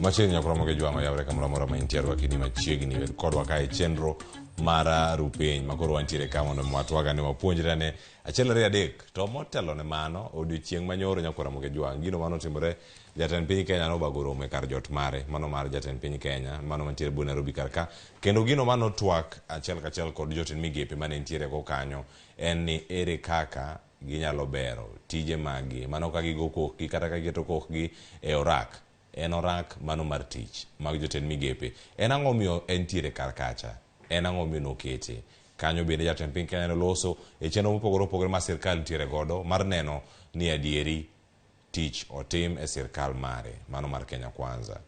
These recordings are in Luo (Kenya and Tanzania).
Machiegni nyakoro moge jwang'o yawre kamoro amora ma intie rwaki ni machiegni bed kodwa ka e chenro mar Rupiny ma koro wantiere ka mondo watwag ane wapuonjre ane achiel ariyo adek to motelo ne mano odiochieng' manyoro nyakwara moge jwang' gino manotimore jatend piny Kenya nobago romo e kar jot mare mano mar jatend piny Kenya mano mantiere bu Nairobi kar ka kendo gino manotwak achiel kachiel kod jotend migepe mane nitiere go kanyo en ni ere kaka ginyalo bero tije maggi mano ka gigo kokgi kata ka giketo kokgi e orak en orak mano mar tich mag jotend migepe en ang'o miyo entiere kar kacha en ang'o miyo nokete kanyo bende jatend piny Kenya noloso e chenro mopogore opogore ma sirkal nitiere godo mar neno ni adieri tich otim e sirkal mare mano mar Kenya Kwanza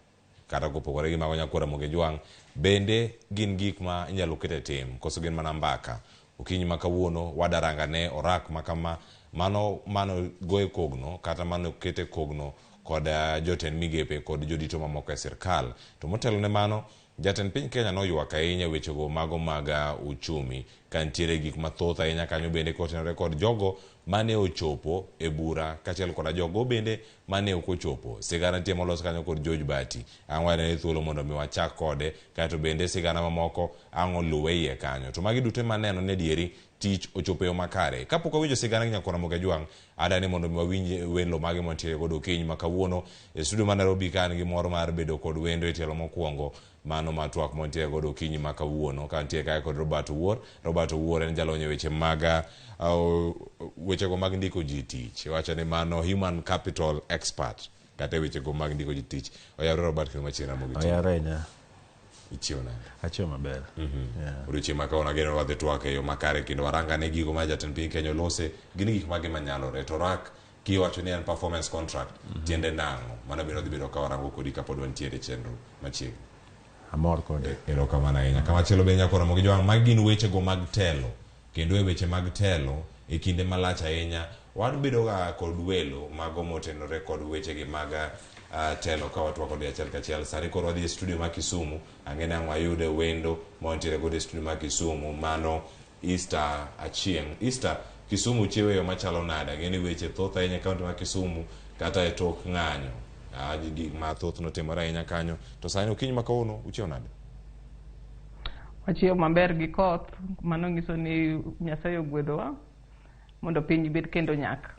kata kopogore gi mago nyakwara Ramogi Jwang' bende gin gik ma inyalo ket e tim koso gin mana mbaka okinyi ma kawuono wadaranga ne orak ma kama mano mano goye kogno kata mano kete kogno kod jotend migepe kod jodito mamoko e sirkal to motelo ne mano jatend piny Kenya noywak ahinya wechego mago mag uchumi ka nitiere gik mathoth ahinya kanyo bende kotenore kod jogo mane ochopo e bura kaachiel koda jogo bende mane ok ochopo. Sigana nitie molos kanyo kod George Bati. Ang' wayudo thuolo mondo mi wachak kode kaeto bende sigana mamoko ang' oluwe iye kanyo. To magi duto maneno ni adieri tich ochopo e yo makare. Kapok wawinjo sigana gi nyakwar Ramogi Ajwang', adani mondo mi wawinj welo mage mantiere godo okinyi ma kawuono e studio ma Nairobi ka an gi mor mar bedo kod wendo e tielo mokwongo mano ma twak mantiere godo okinyi ma kawuono ka nitie kae kod Robert Owuor. Robert Owuor en jalony e weche mag wechego mag ndiko ji tich. Iwacho ni mano human capital expert kata e wechego mag ndiko ji tich. Oyawre Robert kendo machiegni Ramogi TV. Oyawre ahinya. Ichiew nade? Achiew maber. Yeah. Odiochieng' ma kawuono ageno wadhi twak e yo makare kendo warangane gigo ma jatend piny Kenya olose gin gik mage manyalore to rak kiwacho ni en performance contract tiende nang'o mano bende wadhi bedo ka warango kodi kapod wantiere e chenro machiegni Amor kode. Erokamano ahinya. Kamachielo be nyakora Ramogi Jwang' magi gin wechego mag telo kendo e weche mag telo e kinde malach ahinya wabedo ga kod welo mago motenore kod wechegi mag telo ka watwak kode achiel kachiel. Sani koro wadhi e studio ma Kisumu, ang'e ni ang' wayude wendo ma wantiere godo e studio ma Kisumu mano Easter Achieng'. Easter Kisumu chiewo e yo machalo nade? Ang'e ni weche thoth ahinya e kaunti ma Kisumu kata e tok ng'anyo. Gik mathoth notimore ahinya kanyo. To sani okinyi ma kawuono uchiewo nade? Wachiewo maber gi koth, mano nyiso ni Nyasaye ogwedhowa mondo piny bed kendo nyak.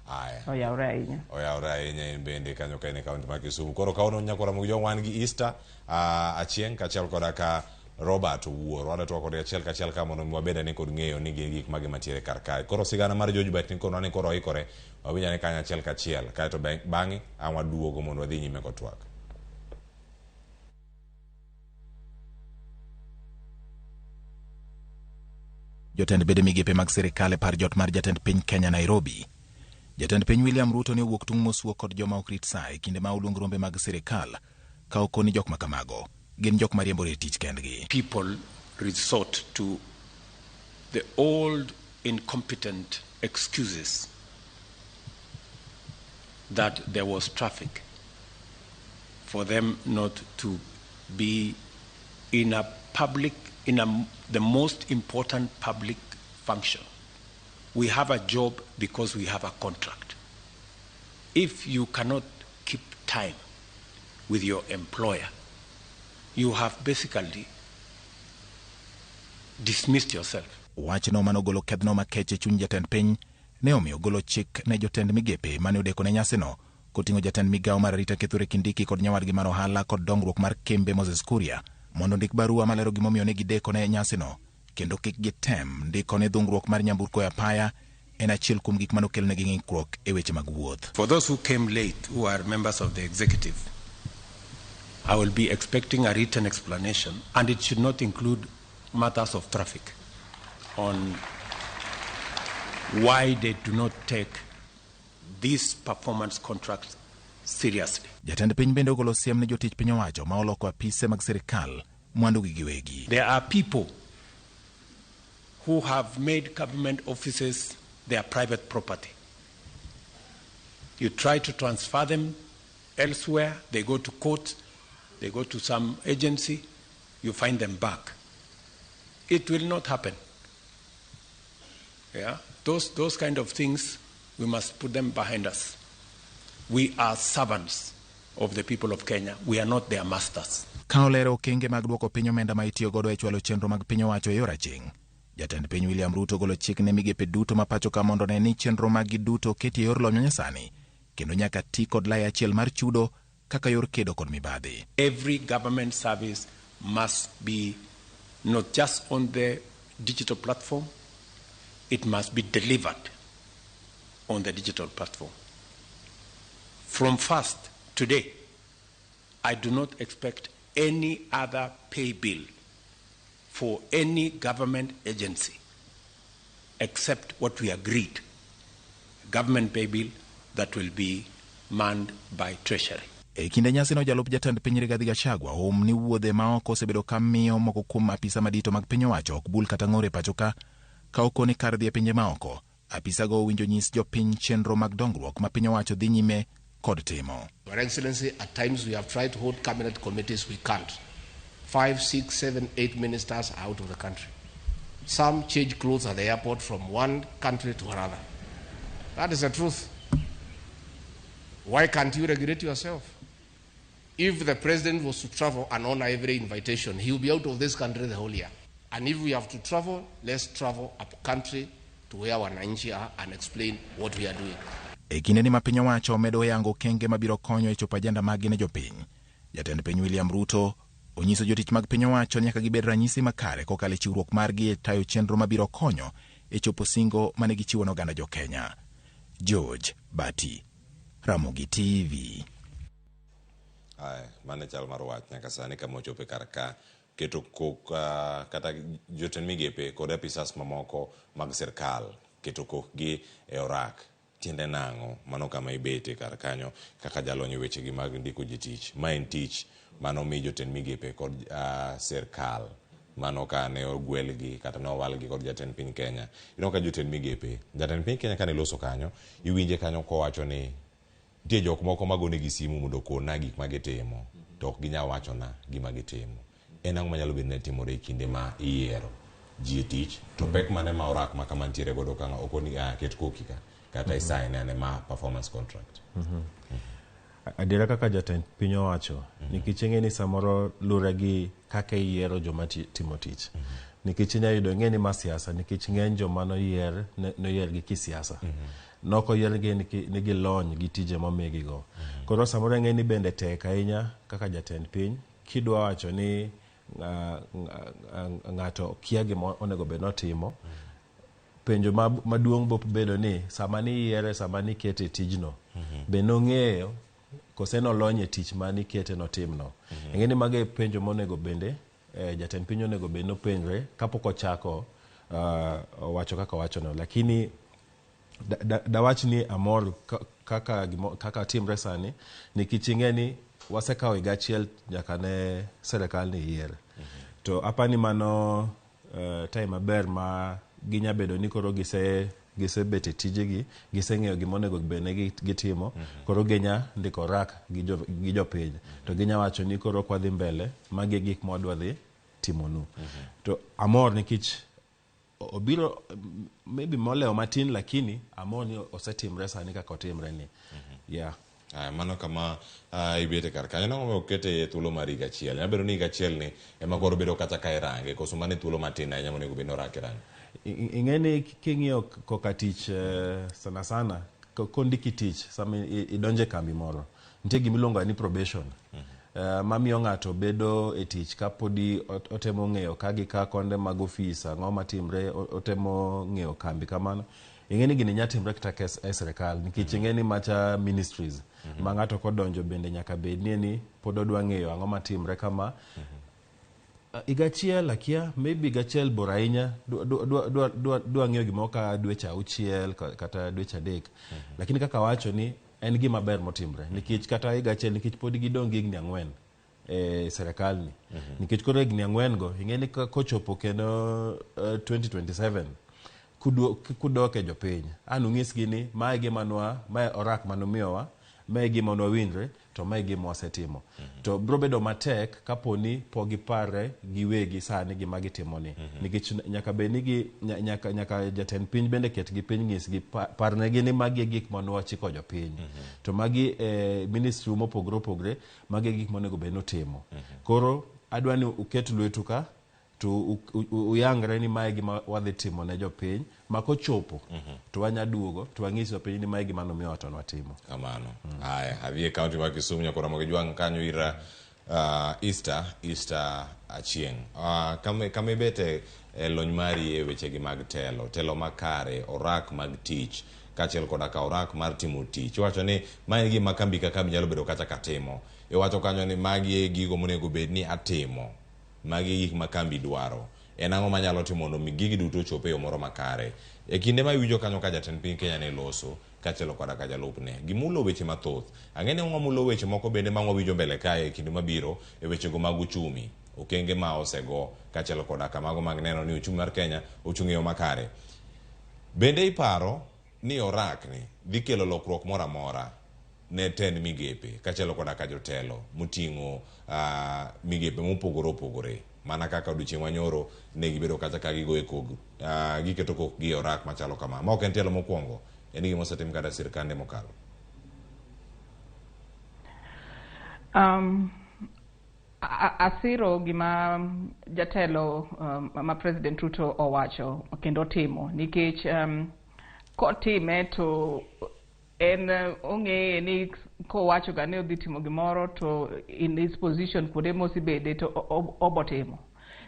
Aya. Oyawre ahinya. Oyawre ahinya in bende kanyo ka in e kaunti ma Kisumu. Koro kawuono nyakwara Ramogi Jwang' wan gi Easter Achieng' kaachiel koda ka Robert Owuor. Wadwa twak kodgi achiel kachiel ka mondo mi wabed ane kod ng'eyo ni gin gik mage mantiere kar kae. Koro sigana mar George Bati ni ni koro oikore wawinj ane kanyo achiel kachiel kaeto bang'e ang' waduogo mondo wadhi nyime kod twak. Jotend bede migepe mag sirikal e par jot mar jatend piny Kenya Nairobi. Jatend piny William Ruto ne owuok tung' mosuo kod joma ok rit sa e kinde ma oluong rombe mag sirikal ka okoni jok ma kamago gin jok mariembore e tich kendgi. People resort to the old incompetent excuses that there was traffic for them not to be in a public, in a, the most important public function. We have a job because we have a contract. If you cannot keep time with your employer, you have basically dismissed yourself. Wachno manogolo kedhno makech e chuny jatend piny ne omiyo ogolo chik ne jotend migepe mane odeko ne nyasino koting'o jatend migawo mar arita Kithure Kindiki kod nyawadgi mar ohala kod dongruok mar kembe Moses Kuria mondo ondik barua malero gimomiyo ne gideko ne nyasino kendo kik gitem ndiko ni dhungruok mar nyamburko e apaya en achiel kuom gik manokelonegi ng'ikruok e weche mag wuoth. For those who came late, who are members of the executive, I will be expecting a written explanation, and it should not include matters of traffic on why they do not take these performance contracts seriously. Jatend piny bende ogolo siem ne jotich piny owacho ma oloko apise mag sirikal mwandugi giwegi. There are people who have made government offices their private property. You try to transfer them elsewhere, they go to court, they go to some agency, you find them back. It will not happen. Yeah? Those kind of things, we must put them behind us. We are servants. of the people of Kenya. We are not their masters. Ka olero okenge mag duoko piny omenda ma itiyo godo e chwalo chenro mag piny owacho e yor aching'. Jatend piny William Ruto ogolo chik ne migepe duto ma pacho ka mondo ne ni chenro maggi duto oketi e yor lony manyasani kendo nyaka ti kod lai achiel mar chudo kaka yor kedo kod mibadhi. Every government service must be not just on the digital platform, it must be delivered on the digital platform. From first today, I do not expect any other pay bill for any government agency except what we agreed, government pay bill that will be manned by Treasury. E kinde nyasino jalup jatend piny Rigathi Gachagua oum ni wuodhe ma oko osebedo ka miyo moko kuom apisa madito mag piny owacho ok bul kata ng'or e pacho ka ka okoni kar dhi e pinje ma oko. Apisago owinjo nyis jopiny chenro mag dongruok ma piny owacho dhi nyime kod timo. Your Excellency, at times we have tried to hold cabinet committees, we can't. 5, 6, 7, 8 ministers are out of the country. Some change clothes at the airport from one country to another. That is the truth. Why can't you regulate yourself? If the president was to travel and honor every invitation, he will be out of this country the whole year. And if we have to travel, let's travel up country to where wananchi are and explain what we are doing. E kindeni ma piny owacho medo yango okenge mabiro konyo e chopo ajenda maggi ne jopiny. Jatend piny William Ruto onyiso jotich mag piny owacho ni nyaka gibed ranyisi makare kokalo e chiwruok margi e tayo chenro mabiro konyo e chopo singo mane gichiwo ne oganda jo-Kenya. George Bati, Ramogi TV. Aya, mano e chal mar wach nyaka sani kama ochope kar ka keto kok kata jotend migepe kod apisas mamoko mag sirkal keto kokgi e orak tiende nang'o mano kama ibete kar kanyo kaka jalony e wechegi mag ndiko ji tich ma en tich mano mi jotend migepe kod sirkal mano ka ne ogwelgi kata ne owalgi kod jatend piny Kenya. Ineno ka jotend migepe, jatend piny Kenya kane loso kanyo, iwinje kanyo kowacho ni nitie jok moko magonegi simu mondo okonna gik ma gitimo to ok ginyal wachona gima gitimo. En ang'o manyalo bedo ni timore e kinde ma iyiero ji e tich to pek mane ma orak ma kama nitiere godo ka ok ni ket koki ka kata i-sign ane ma performance contract. Adiera kaka jatend piny owacho, nikech ing'e ni samoro lure gi kaka iyiero joma timo tich. Nikech inya yudo ing'e ni ma siasa, nikech ng'eny joma noyier noyier gi kisiasa. Nok oyiergi ni gilony gi tije momigigo. Koro samoro ing'e ni bende tek ahinya kaka jatend piny kidwa wacho ni ng'ato kia gima onego bed notimo. Penjo maduong' bo bedo ni sama niyiere, sama nikete e tijno, be nong'eyo kose nolony e tich manikete notimno. Ing'e ni mago e penjo monego bende jatend piny onego bed nopenjre kapok ochako wacho kaka owachono. Lakini dawach ni amor kaka timre sani, nikech ing'e ni wasekawo higa achiel nyaka ne sirikal ni yier. To apani mano time maber ma ginya bedo ni koro gisebet e tijegi, giseng'eyo gima onego bed ni gitimo, koro ginya ndiko rak gi jopiny. To ginya wacho ni koro kwadhi mbele, magi e gik ma wadwa dhi timonu. To amor nikech obiro maybe molewo matin, lakini amor ni osetimre sani kaka otimre ni. Yeah. Aya, mano kama ibete kar kanyo nang'o okete thuolo mar higa achiel. Nyalo bedo ni higa achiel ni ema koro bedo kata ka irange koso mano e thuolo matin ahinya monego bed ni orak irange. Ing'e ni king'iyo koka tich sana sana kondiki tich sama idonjo e kambi moro, nitie gima iluongo ni probation. Mamiyo ng'ato bedo e tich kapodi otemo ng'eyo ka gi ka konde mag ofis, ang'o matimre, otemo ng'eyo kambi kamano. Ing'e ni gini nya timre kata e sirikal, nikech ing'e ni macha ministries ma ng'ato kodonjo bende nyaka bed ni pod odwa ng'eyo ang'o matimre kama. Higa achiel akia, maybe higa achiel bor ahinya, dwa ng'eyo gimoro ka dweche 6 kata dweche 3. Lakini kaka awacho ni en gima ber motimre, nikech kata higa achiel, nikech pod gidong' gi higni 4 e sirikal ni. Nikech koro higni 4 go, ing'e ni kochopo kendo 2027, kudok e jopiny, an ung'isgi ni mae gima nwa, mae orak manumiyowa, mae gima nwawinjre, to mae gima wasetimo. To biro bedo matek kapo ni pok giparre giwegi sani gima gitimo ni. Nikech nyaka bed ni gi nyaka nyaka jatend piny bende ketgi piny nyisgi parnegi ni magi e gik mane wachiko jopiny. To magi e ministry mopogore opogore, magi e gik monego bed ni utimo. Koro adwa ni uket lwetu ka to uyangre ni mae gima wadhi timo ne jopiny ma kochopo to wanya duogo to wanyis jopiny ni mae gima nomiyowa to nwatimo. Kamano. Haya, adhi e kaunti ma Kisumu nyakora Ramogi Jwang' kanyo ira Easter, Easter Achieng'. Kama ibete e lony mari e wechegi mag telo, telo makare, orak mag tich, kaachiel koda ka orak mar timo tich. Iwacho ni mae e gima kambi ka kambi nyalo bedo kacha katimo. Iwacho kanyo ni magi e gigo monego bed ni atimo. Magi e gik ma kambi dwaro. En ang'o manyalo timo mondo mi gigi duto ochop e yo moro makare? E kinde ma iwinjo kanyo ka jatend piny Kenya ne loso, kaachiel koda ka jalupne, gimulo weche mathoth. Ang'e ni wamulo weche moko bende ma wawinjo mbele kae e kinde mabiro e wechego mag uchumi, okenge ma osego, kaachiel koda ka mago mag neno ni uchumi mar Kenya ochung' e yo makare. Bende iparo ni orak ni dhi kelo lokruok moro amora ne tend migepe kaachiel koda ka jotelo moting'o migepe mopogore opogore mana kaka odiochieng' manyoro ne gibedo kacha ka gigoyo kog giketo kokgi e orak machalo kama. Ma ok en tielo mokwongo, en gima osetim kata sirkande mokalo. Asiro gima jatelo ma President Ruto owacho kendo timo nikech kotime to en ong'eye ni kowacho ga ni odhi timo gimoro to in his position kuonde mosebede to obotimo.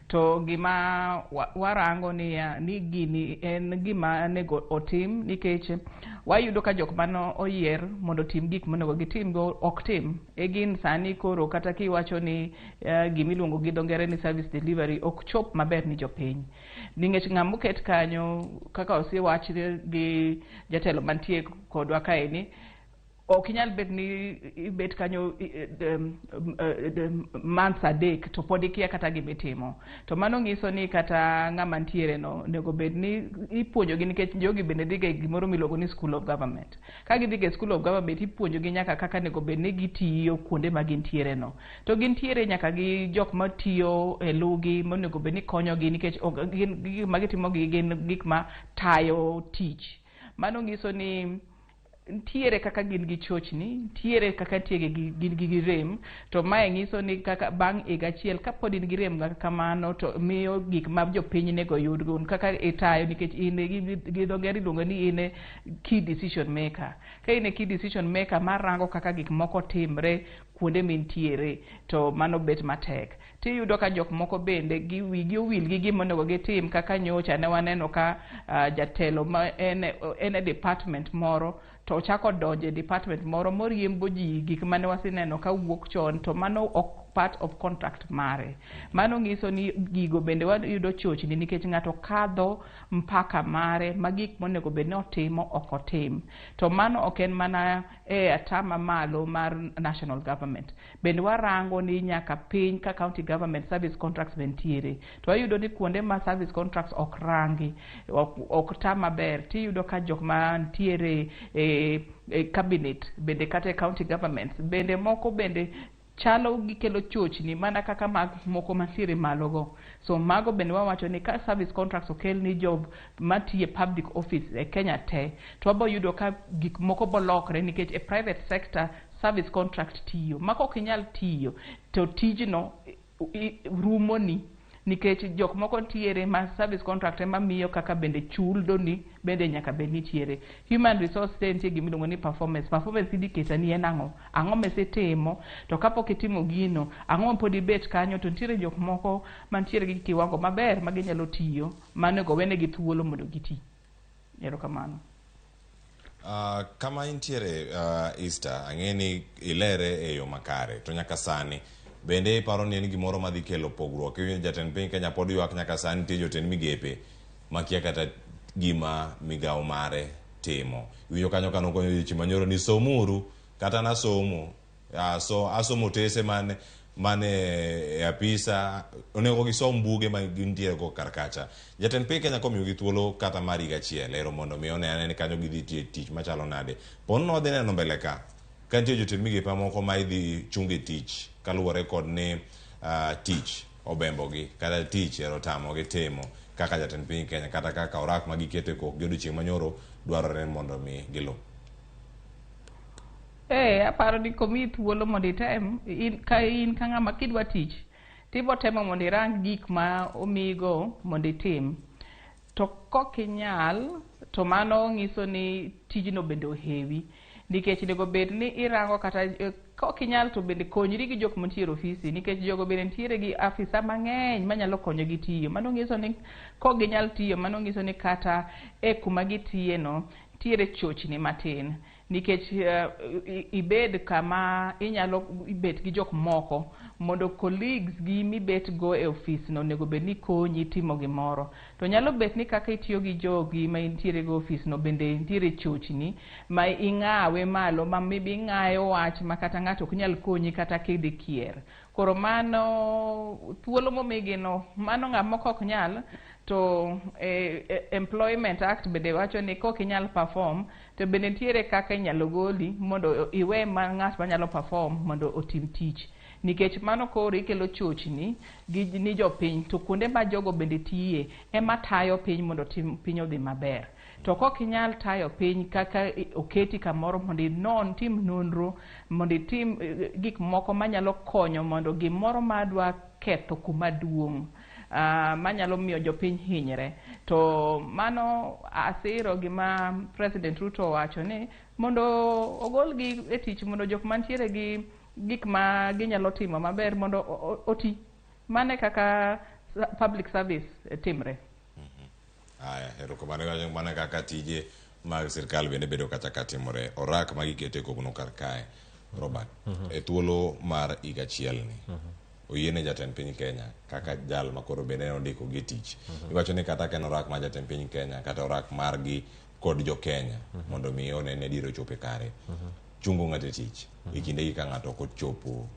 To gima warango niya ni gini en gima onego otim nikech wayudo ka jok mane oyier mondo otim gik monego gitim go ok tim. E gin sani koro kata kiwacho ni gimiluongo gi dho ngere ni service delivery ok chop maber ni jopiny. Nikech ng'ama oket kanyo kaka osewach gi jatelo mantie kodwa kaeni, ok inyal bet ni ibet kanyo months adek to pod ikia kata gimitimo. To mano nyiso ni kata ng'ama ntiere no onego bed ni ipuonjogi nikech jogi bende dhiga e gimoro miluongo ni school of government. Ka gidhi e school of government ipuonjogi nyaka kaka onego bed ni gitiyo kuonde ma gintiere no. To gintiere nyaka gi jok matiyo e lugi monego bed ni konyogi nikech gin gik ma gitimo gi gin gik ma tayo tich. Mano nyiso ni ntiere kaka gin gi chochni, ntiere kaka ntiere gin gi rem, to mae nyiso ni kaka bang' higa achiel kapod in gi rem kamano to miyo gik ma jopiny nego yud kaka itayo nikech in gi dho ngere iluongo ni in e key decision maker. Ka in e key decision maker marango kaka gik moko timre kuonde mintiere to mano bet matek. Tiyudo ka jok moko bende gi wigi owil gi gima onego gitim kaka nyocha ne waneno ka jatelo ma en e department moro to ochako donjo e department moro moriembo ji gik mane waseneno ka wuok chon to mano ok part of contract mare. Mano nyiso ni gigo bende wayudo chochni nikech ng'ato kadho mpaka mare ma gik monego bed ni otimo ok otim. To mano ok en mana e atama malo mar national government. Bende warango ni nyaka piny ka county government service contracts be ntiere. To wayudo ni kuonde ma service contracts ok rangi, ok ta maber, tiyudo ka jok mantiere e cabinet bende kata e county governments bende moko bende chalo gikelo chochni mana kaka mag moko mantiere malo go. So mago bende wawacho ni ka service contracts okel ni job matiye public office e Kenya te, to wabo yudo ka gik moko bolokre nikech e private sector service contract tiyo. Ma kok inyal tiyo to tijno rumoni nikech jok moko ntiere ma service contract ema miyo kaka bende chuldo ni bende nyaka bed nitiere. Human resource te nitie gimiluongo ni performance. Performance indicator ni en ang'o? Ang'o misetimo? To kapok itimo gino, ang'o mapod ibet kanyo? To nitiere jok moko mantiere gi kiwango maber ma ginyalo tiyo, manego wenegi thuolo mondo giti. Erokamano. Kama intiere Easter, ang'e ni ilere e yo makare, to nyaka sani bende iparo ni en gimoro madhi kelo pogruok? Iwinjo jatend piny Kenya pod ywak nyaka sani nitie jotend migepe makia kata gima migawo mare timo. Iwinjo kanyo ka nokonyo odiochieng' manyoro ni somuru, kata nasomo, asomo otese mane e apisa, onego gisom buge ma gintiere go kar kacha. Jatend piny Kenya komiyogi thuolo kata mar higa achiel ero mondo mi one ane ni kanyo gidhi tiyo tich machalo nade. Pono wadhi neno mbele ka Ka nitie jotend migepe mamoko ma idhi chung e tich kaluwore kod ni tich obembogi kata tich ero otamogi timo kaka jatend piny Kenya kata kaka orak ma giketo e kokgi odiochieng' manyoro dwarore mondo mi giluw. Aparo ni komiyi thuolo mondo item, in ka in ka ng'ama kidwa tich, tibo temo mondo irang gik ma omiyigo mondo itim. To kokinyal, to mano nyiso ni tijno bende ohewi. Nikech onego bed ni irango kata kokinyal to bende konyri gi jok mantiere e ofisi nikech jogo bende nitiere gi afisa mang'eny manyalo konyogi tiyo. Mano nyiso ni kok ginyal tiyo, mano nyiso ni kata e kuma gitiye no, nitiere chochni matin. Nikech ibed kama inyalo bet gi jok moko mondo colleagues gi mibet go e ofis no onego bed ni konyi timo gimoro. To nyalo bet ni kaka itiyo gi jogi ma intiere go e ofis no bende nitiere chochni ma ing'awe malo ma maybe ing'ayo wach ma kata ng'ato ok nyal konyi kata kidhi kier. Koro mano thuolo momigi no, mano ng'ama ok nyal to Employment Act bende wacho ni kok inyal perform to bende nitiere kaka inyalo goli mondo iwe ma ng'at manyalo perform mondo otim tich. Nikech mano koro ikelo chochni gi ni jopiny to kuonde ma jogo bende tiye ema tayo piny mondo tim piny odhi maber. To kok inyal tayo piny kaka oketi kamoro mondo inon tim nonro mondo itim gik moko manyalo konyo mondo gimoro madwa ketho kuma duong' manyalo miyo jopiny hinyre. To mano asiro gima President Ruto owacho ni mondo ogolgi e tich mondo jok mantiere gi gik ma ginyalo timo maber mondo oti. Mano e kaka public service timre. Aya, erokamano. Iwacho mana kaka tije mag sirkal bende bedo kacha ka timore. Orak ma giketo e kogno kar kae. Robert, e thuolo mar higa achiel ni, oyiene jatend piny Kenya kaka jal ma koro bende ondiko gi tich. Iwacho ni kata ka en orak mar jatend piny Kenya kata orak margi kod jo Kenya mondo mi one ni adier ochopo kare. Chungo ng'ato e tich e kindegi ka ng'ato ok ochopo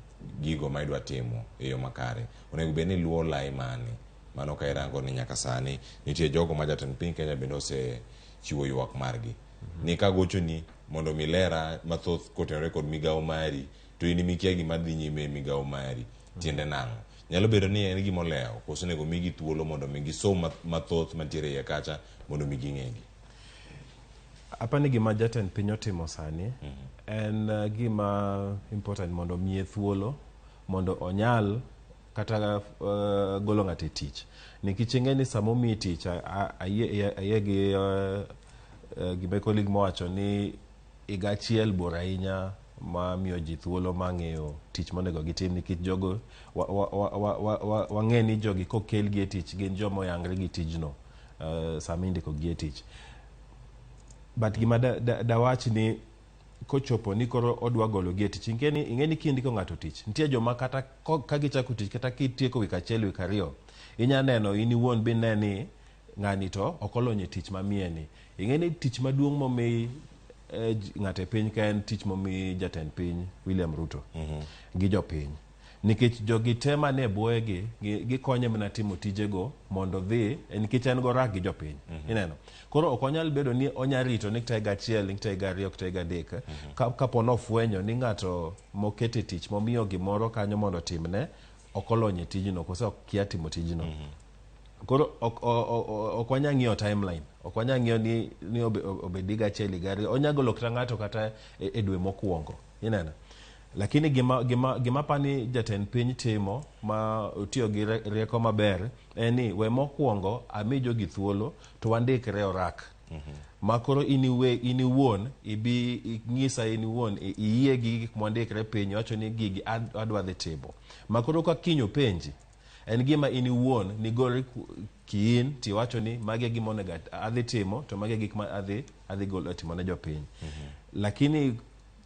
gigo ma idwa timo e yo makare. Onego bed ni luwo lai mane? Mano ka irango ni nyaka sani nitie jogo ma jatend piny Kenya bende osechiwo ywak margi. Ni kagochoni mondo mi lera mathoth kotenore kod migawo mari to in mikia gima dhi nyime e migawo mari. Tiende nang'o? Nyalo bedo ni en gima olewo koso onego migi thuolo mondo mi gisom mathoth mantiere iye kacha mondo mi ging'egi. Apani gima jatend piny otimo sani en gima important mondo miye thuolo mondo onyal kata golo ng'ato e tich. Nikech ing'e ni sama omiyi tich, ayie gi gima colleague mowacho ni higa achiel bor ahinya ma miyo ji thuolo mar ng'eyo tich monego gitim nikech jogo wang'e ni jogi kokelgi e tich gin joma oyangre gi tijno sama indiko gi e tich. But gima dawach ni kochopo ni koro odwa golo gi e tich, ing'e ni kindiko ng'ato tich, nitie joma kata ka gichako tich kata kitieko wik achiel wik ariyo, inya neno in iwuon bine ni ng'ani to ok olony e tich mamiye ni. Ing'e ni tich maduong' momi ng'ato e piny ka en tich momi jatend piny William Ruto gi jopiny. Nikech jogi te manie bwoye gi, gikonye mana timo tijego mondo dhi, nikech en gorak gi jopiny. Ineno? Koro ok onyal bedo ni onya rito ni kata higa achiel, ni kata higa ariyo, kata higa adek. Kapo nofwenyo ni ng'ato mokete tich, momiyo gimoro kanyo mondo otimne, ok olony e tijno, koso ok kia timo tijno. Koro ok wanyal ng'iyo timeline. Ok wanyal ng'iyo ni obed higa achiel, higa ariyo. Onya golo kata ng'ato kata e dwe mokwongo. Ineno? Lakini gima apani jatend piny timo ma otiyo gi rieko maber en ni we mokwongo ami jogi thuolo to wandikre orak. Ma koro in iwuon ibi ing'isa in iwuon iyie gi gik mwandikre piny iwacho ni gigi adwa dhi timo. Ma koro ka kiny openji en gima in iwuon nigol kiin tiwacho ni magi e gima onego adhi timo to magi e gik ma adhi golo timo ne jopiny. Lakini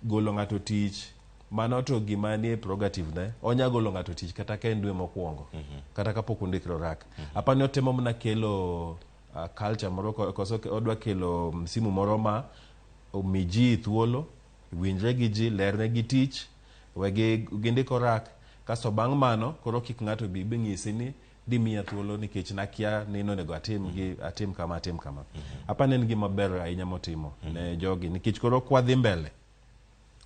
golo ng'ato tich mano to gima nie prerogative ne onya golo ng'ato tich kata ka en dwe mokwongo kata kapok undikre orak. Apani otemo mana kelo culture moro koso odwa kelo msimu moro ma omi ji thuolo winjre gi ji lerne gi tich wegi gindik orak kasto bang' mano koro kik ng'ato bi ng'isi ni dhi miya thuolo nikech nakia ni nonego atim gi atim kama atim kama. Apani en gima ber ahinya motimo ne jogi nikech koro kwadhi mbele.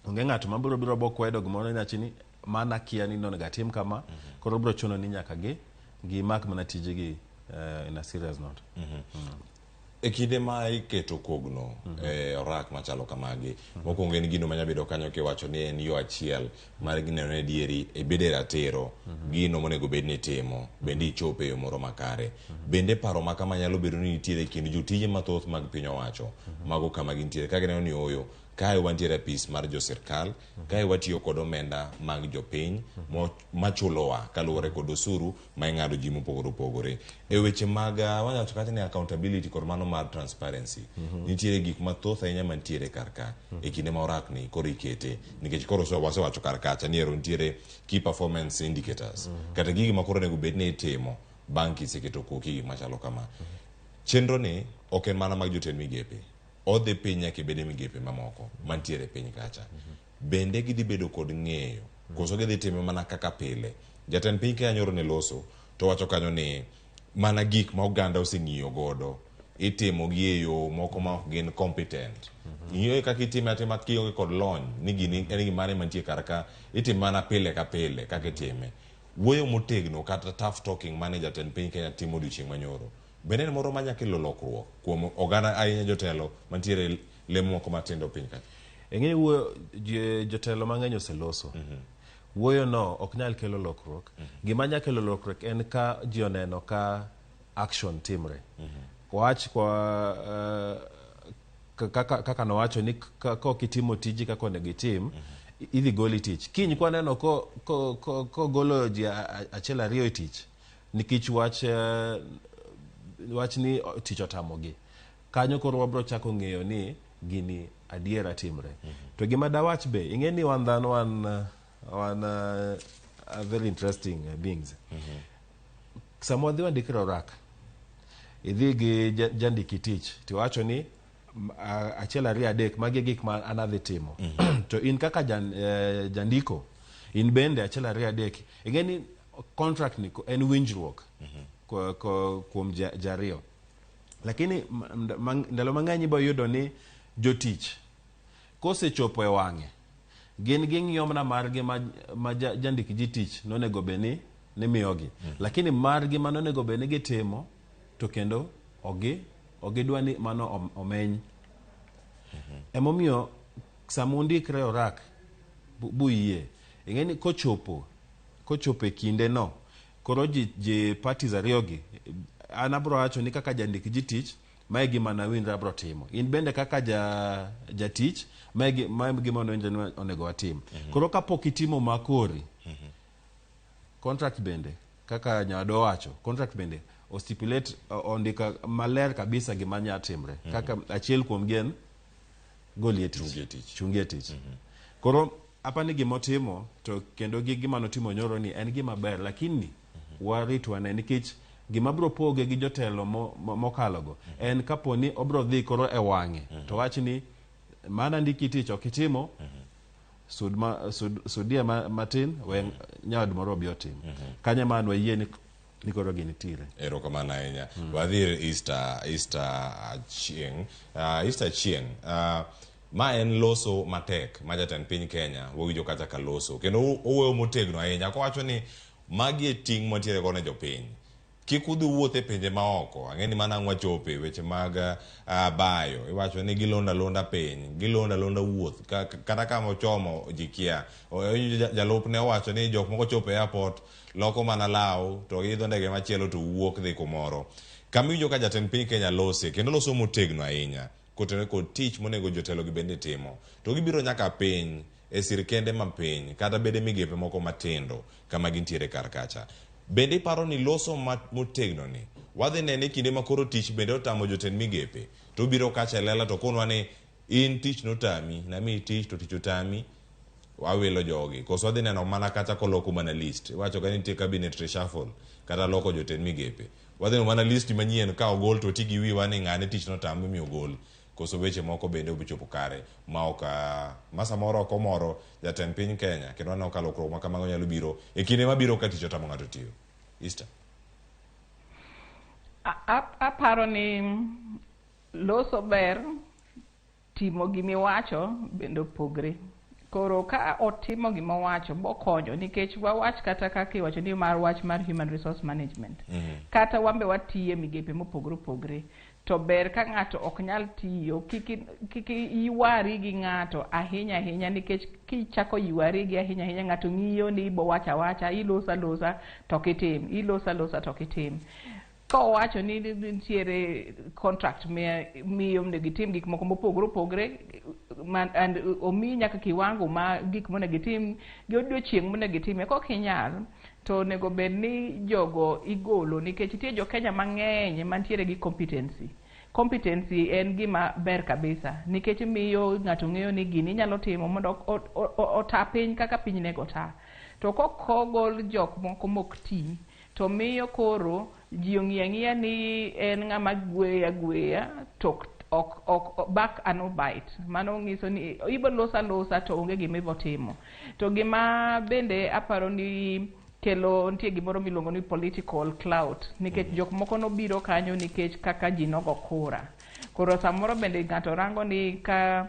Onge ng'ato mabiro biro bokwedo gimoro ni ni mana kia ni nonego atim kama. Koro biro chuno ni nyaka gi gimak mana tijegi in a serious note. E kinde ma iketo kogno e orak machalo kamagi, mokwongo en gino manya bedo kanyo kiwacho ni en yo achiel mar neno ni adieri ibede e ratiro gino monego bed ni itimo bende ichope e yo moro makare. Bende paro ma kama nyalo bedo ni nitiere e kind jotije mathoth mag piny owacho mago kama gintiere ka gineno ni ooyo kae wantiere e apis mar jo sirkal, kae watiyo kod omenda mag jopiny machulowa kaluwore kod osuru ma ing'ado ji mopogore opogore. E weche mag wanyalo wacho kata ni accountability kod mano mar transparency, nitiere gik mathoth ahinya mantiere kar ka e kinde ma orak ni koro ikete, nikech koro wasewacho kar kacha ni ero nitiere key performance indicators kata gigi ma koro onego bed ni itimo bang' kiseketo koki gik machalo kama. Chenro ni ok en mana mag jotend migepe, odhi piny nyaka ibede migepe mamoko mantiere e piny kacha. Bende gidhi bedo kod ng'eyo koso gidhi time mana kaka pile? Jatend piny Kenya nyoro ne loso to wacho kanyo ni mana gik ma oganda oseng'iyo godo itimo gi e yo moko ma ok gin competent. Ing'eyo kaka itime atima kionge kod lony ni gini en gimane mantie kar ka, itime mana pile ka pile kaka itime. Wuoyo motegno kata tough talking mane jatend piny Kenya timo odiochieng' manyoro, bende en moro manya kelo lokruok kuom oganda, ahinya jotelo mantiere lemo moko matindo piny kacha? Ing'e wuoyo, jotelo mang'eny oseloso. Wuoyo no ok nyal kelo lokruok. Gima nyalo kelo lokruok en ka ji oneno ka action timre. Wach kwa kaka nowacho ni ka ok itimo tiji kaka onego itim, idhi goli tich. Kiny kwaneno kogolo ji achiel ariyo e tich nikech wach ni tich otamogi, kanyo koro wabro chako ng'eyo ni gini adiera timre. To gima dawach be, ing'e ni wan dhano wan very interesting beings. Sama wadhi wandikre orak, idhi gi jandiki tich tiwacho ni achiel, ariyo, adek, magi e gik ma an adhi timo, to in kaka jandiko in bende achiel, ariyo, adek. Ing'e ni contract ni en winjruok kuom jariyo, lakini ndalo mang'eny ibo yudo ni jotich kosechopo e wang'e gin ging'iyo mana margi ma jandik ji tich nonego bed ni nimiyogi, lakini margi ma nonego bed ni gitimo to kendo ok gidwa ni mano omeny. Emomiyo sama undikre orak buyie, ing'e ni kochopo e kinde no koro ji parties ariyogi, an abro wacho ni kaka jandik ji tich, mae gima nawinjra abro timo, in bende kaka jatich, mae gima nawinjra ni onego watim. Koro kapok itimo makori contract bende, kaka nyawadu owacho, contract bende ostipulate, ondiko maler kabisa gima nya timre kaka achiel kuom gi en goli e tich. Chungi e tich. Chungi e tich. Koro apani gimotimo to kendo gi gima notimo nyoro ni en gima ber, lakini warit wane, nikech gima biro poge gi jotelo mokalogo en kapo ni obro dhi koro e wang'e to wach ni mana ndiki tich ok itimo, sudie matin we nyawad moro obi otim kanyo ma an wayie ni koro gini tire. Erokamano ahinya. Wadhi ir Easter Achieng. Easter Achieng, ma en loso matek ma jatend piny Kenya wawinjo kacha ka loso kendo owuoyo motegno ahinya kowacho ni magi e ting' mantiere go ne jopiny, kik udhi wuoth e pinje maoko. Ang'e ni mana ang' wachope weche mag bayo, iwacho ni gilondo alonda piny, gilondo alonda wuoth kata kama ochomo ji kia. Jalupne owacho ni jok moko chopo e airport loko mana law to idho ndege machielo to wuok dhi kumoro. Kama iwinjo ka jatend piny Kenya lose kendo loso motegno ahinya kotenore kod tich monego jotelo gi bende timo, to gibiro nyaka piny e sirkende mapiny kata bede migepe moko matindo kama gintiere kar kacha. Bende iparo ni loso motegno ni wadhi nene e kinde ma koro tich bende otamo jotend migepe to biro kacha e lela to konwa ni in tich notami, namiyi tich to tich otami, wawilo jogi? Koso wadhi neno mana kacha koloko mana list? Iwacho ka nitie cabinet reshuffle kata loko jotend migepe, wadhi neno mana list manyien ka ogol to ti gi wiwa ni ng'ane tich notame mi ogol? Koso weche moko bende obichopo kare ma ok ma samoro ok omoro jatend piny Kenya, kendo aneno ka lokruok ma kamago nyalo biro e kinde mabiro ka tich otamo ng'ato tiyo? Easter. Aparo ni loso ber, timo gimiwacho bende opogre. Koro ka otimo gima owacho bokonyo, nikech wawach kata kaka iwacho ni mar wach mar human resource management, kata wan be watiye migepe mopogore opogore, to ber ka ng'ato ok nyal tiyo, kik ywari gi ng'ato ahinya ahinya, nikech kichako ywari gi ahinya ahinya, ng'ato ng'iyo ni ibo wacho awacha, iloso alosa to ok itim, iloso alosa to ok itim. Ka owacho ni nitiere contract miyo onego itim gik moko mopogore opogore, and omiyi nyaka kiwango ma gik monego itim gi odiochieng' monego itime, kok inyal to onego bed ni jogo igolo, nikech nitie jo Kenya mang'eny mantiere gi competency. Competency en gima ber kabisa, nikech miyo ng'ato ng'eyo ni gini inyalo timo mondo ota piny kaka piny nego ota. To kok ogol jok moko mok ti, to miyo koro ji ong'iyo ang'iya ni en ng'ama gweyo agweya to ok bark and no bite. Mano nyiso ni ibo loso alosa to onge gima ibo timo. To gima bende aparo ni kelo, nitie gimoro miluongo ni political clout, nikech jok moko nobiro kanyo nikech kaka ji nogo kura. Koro samoro bende ng'ato rango ni ka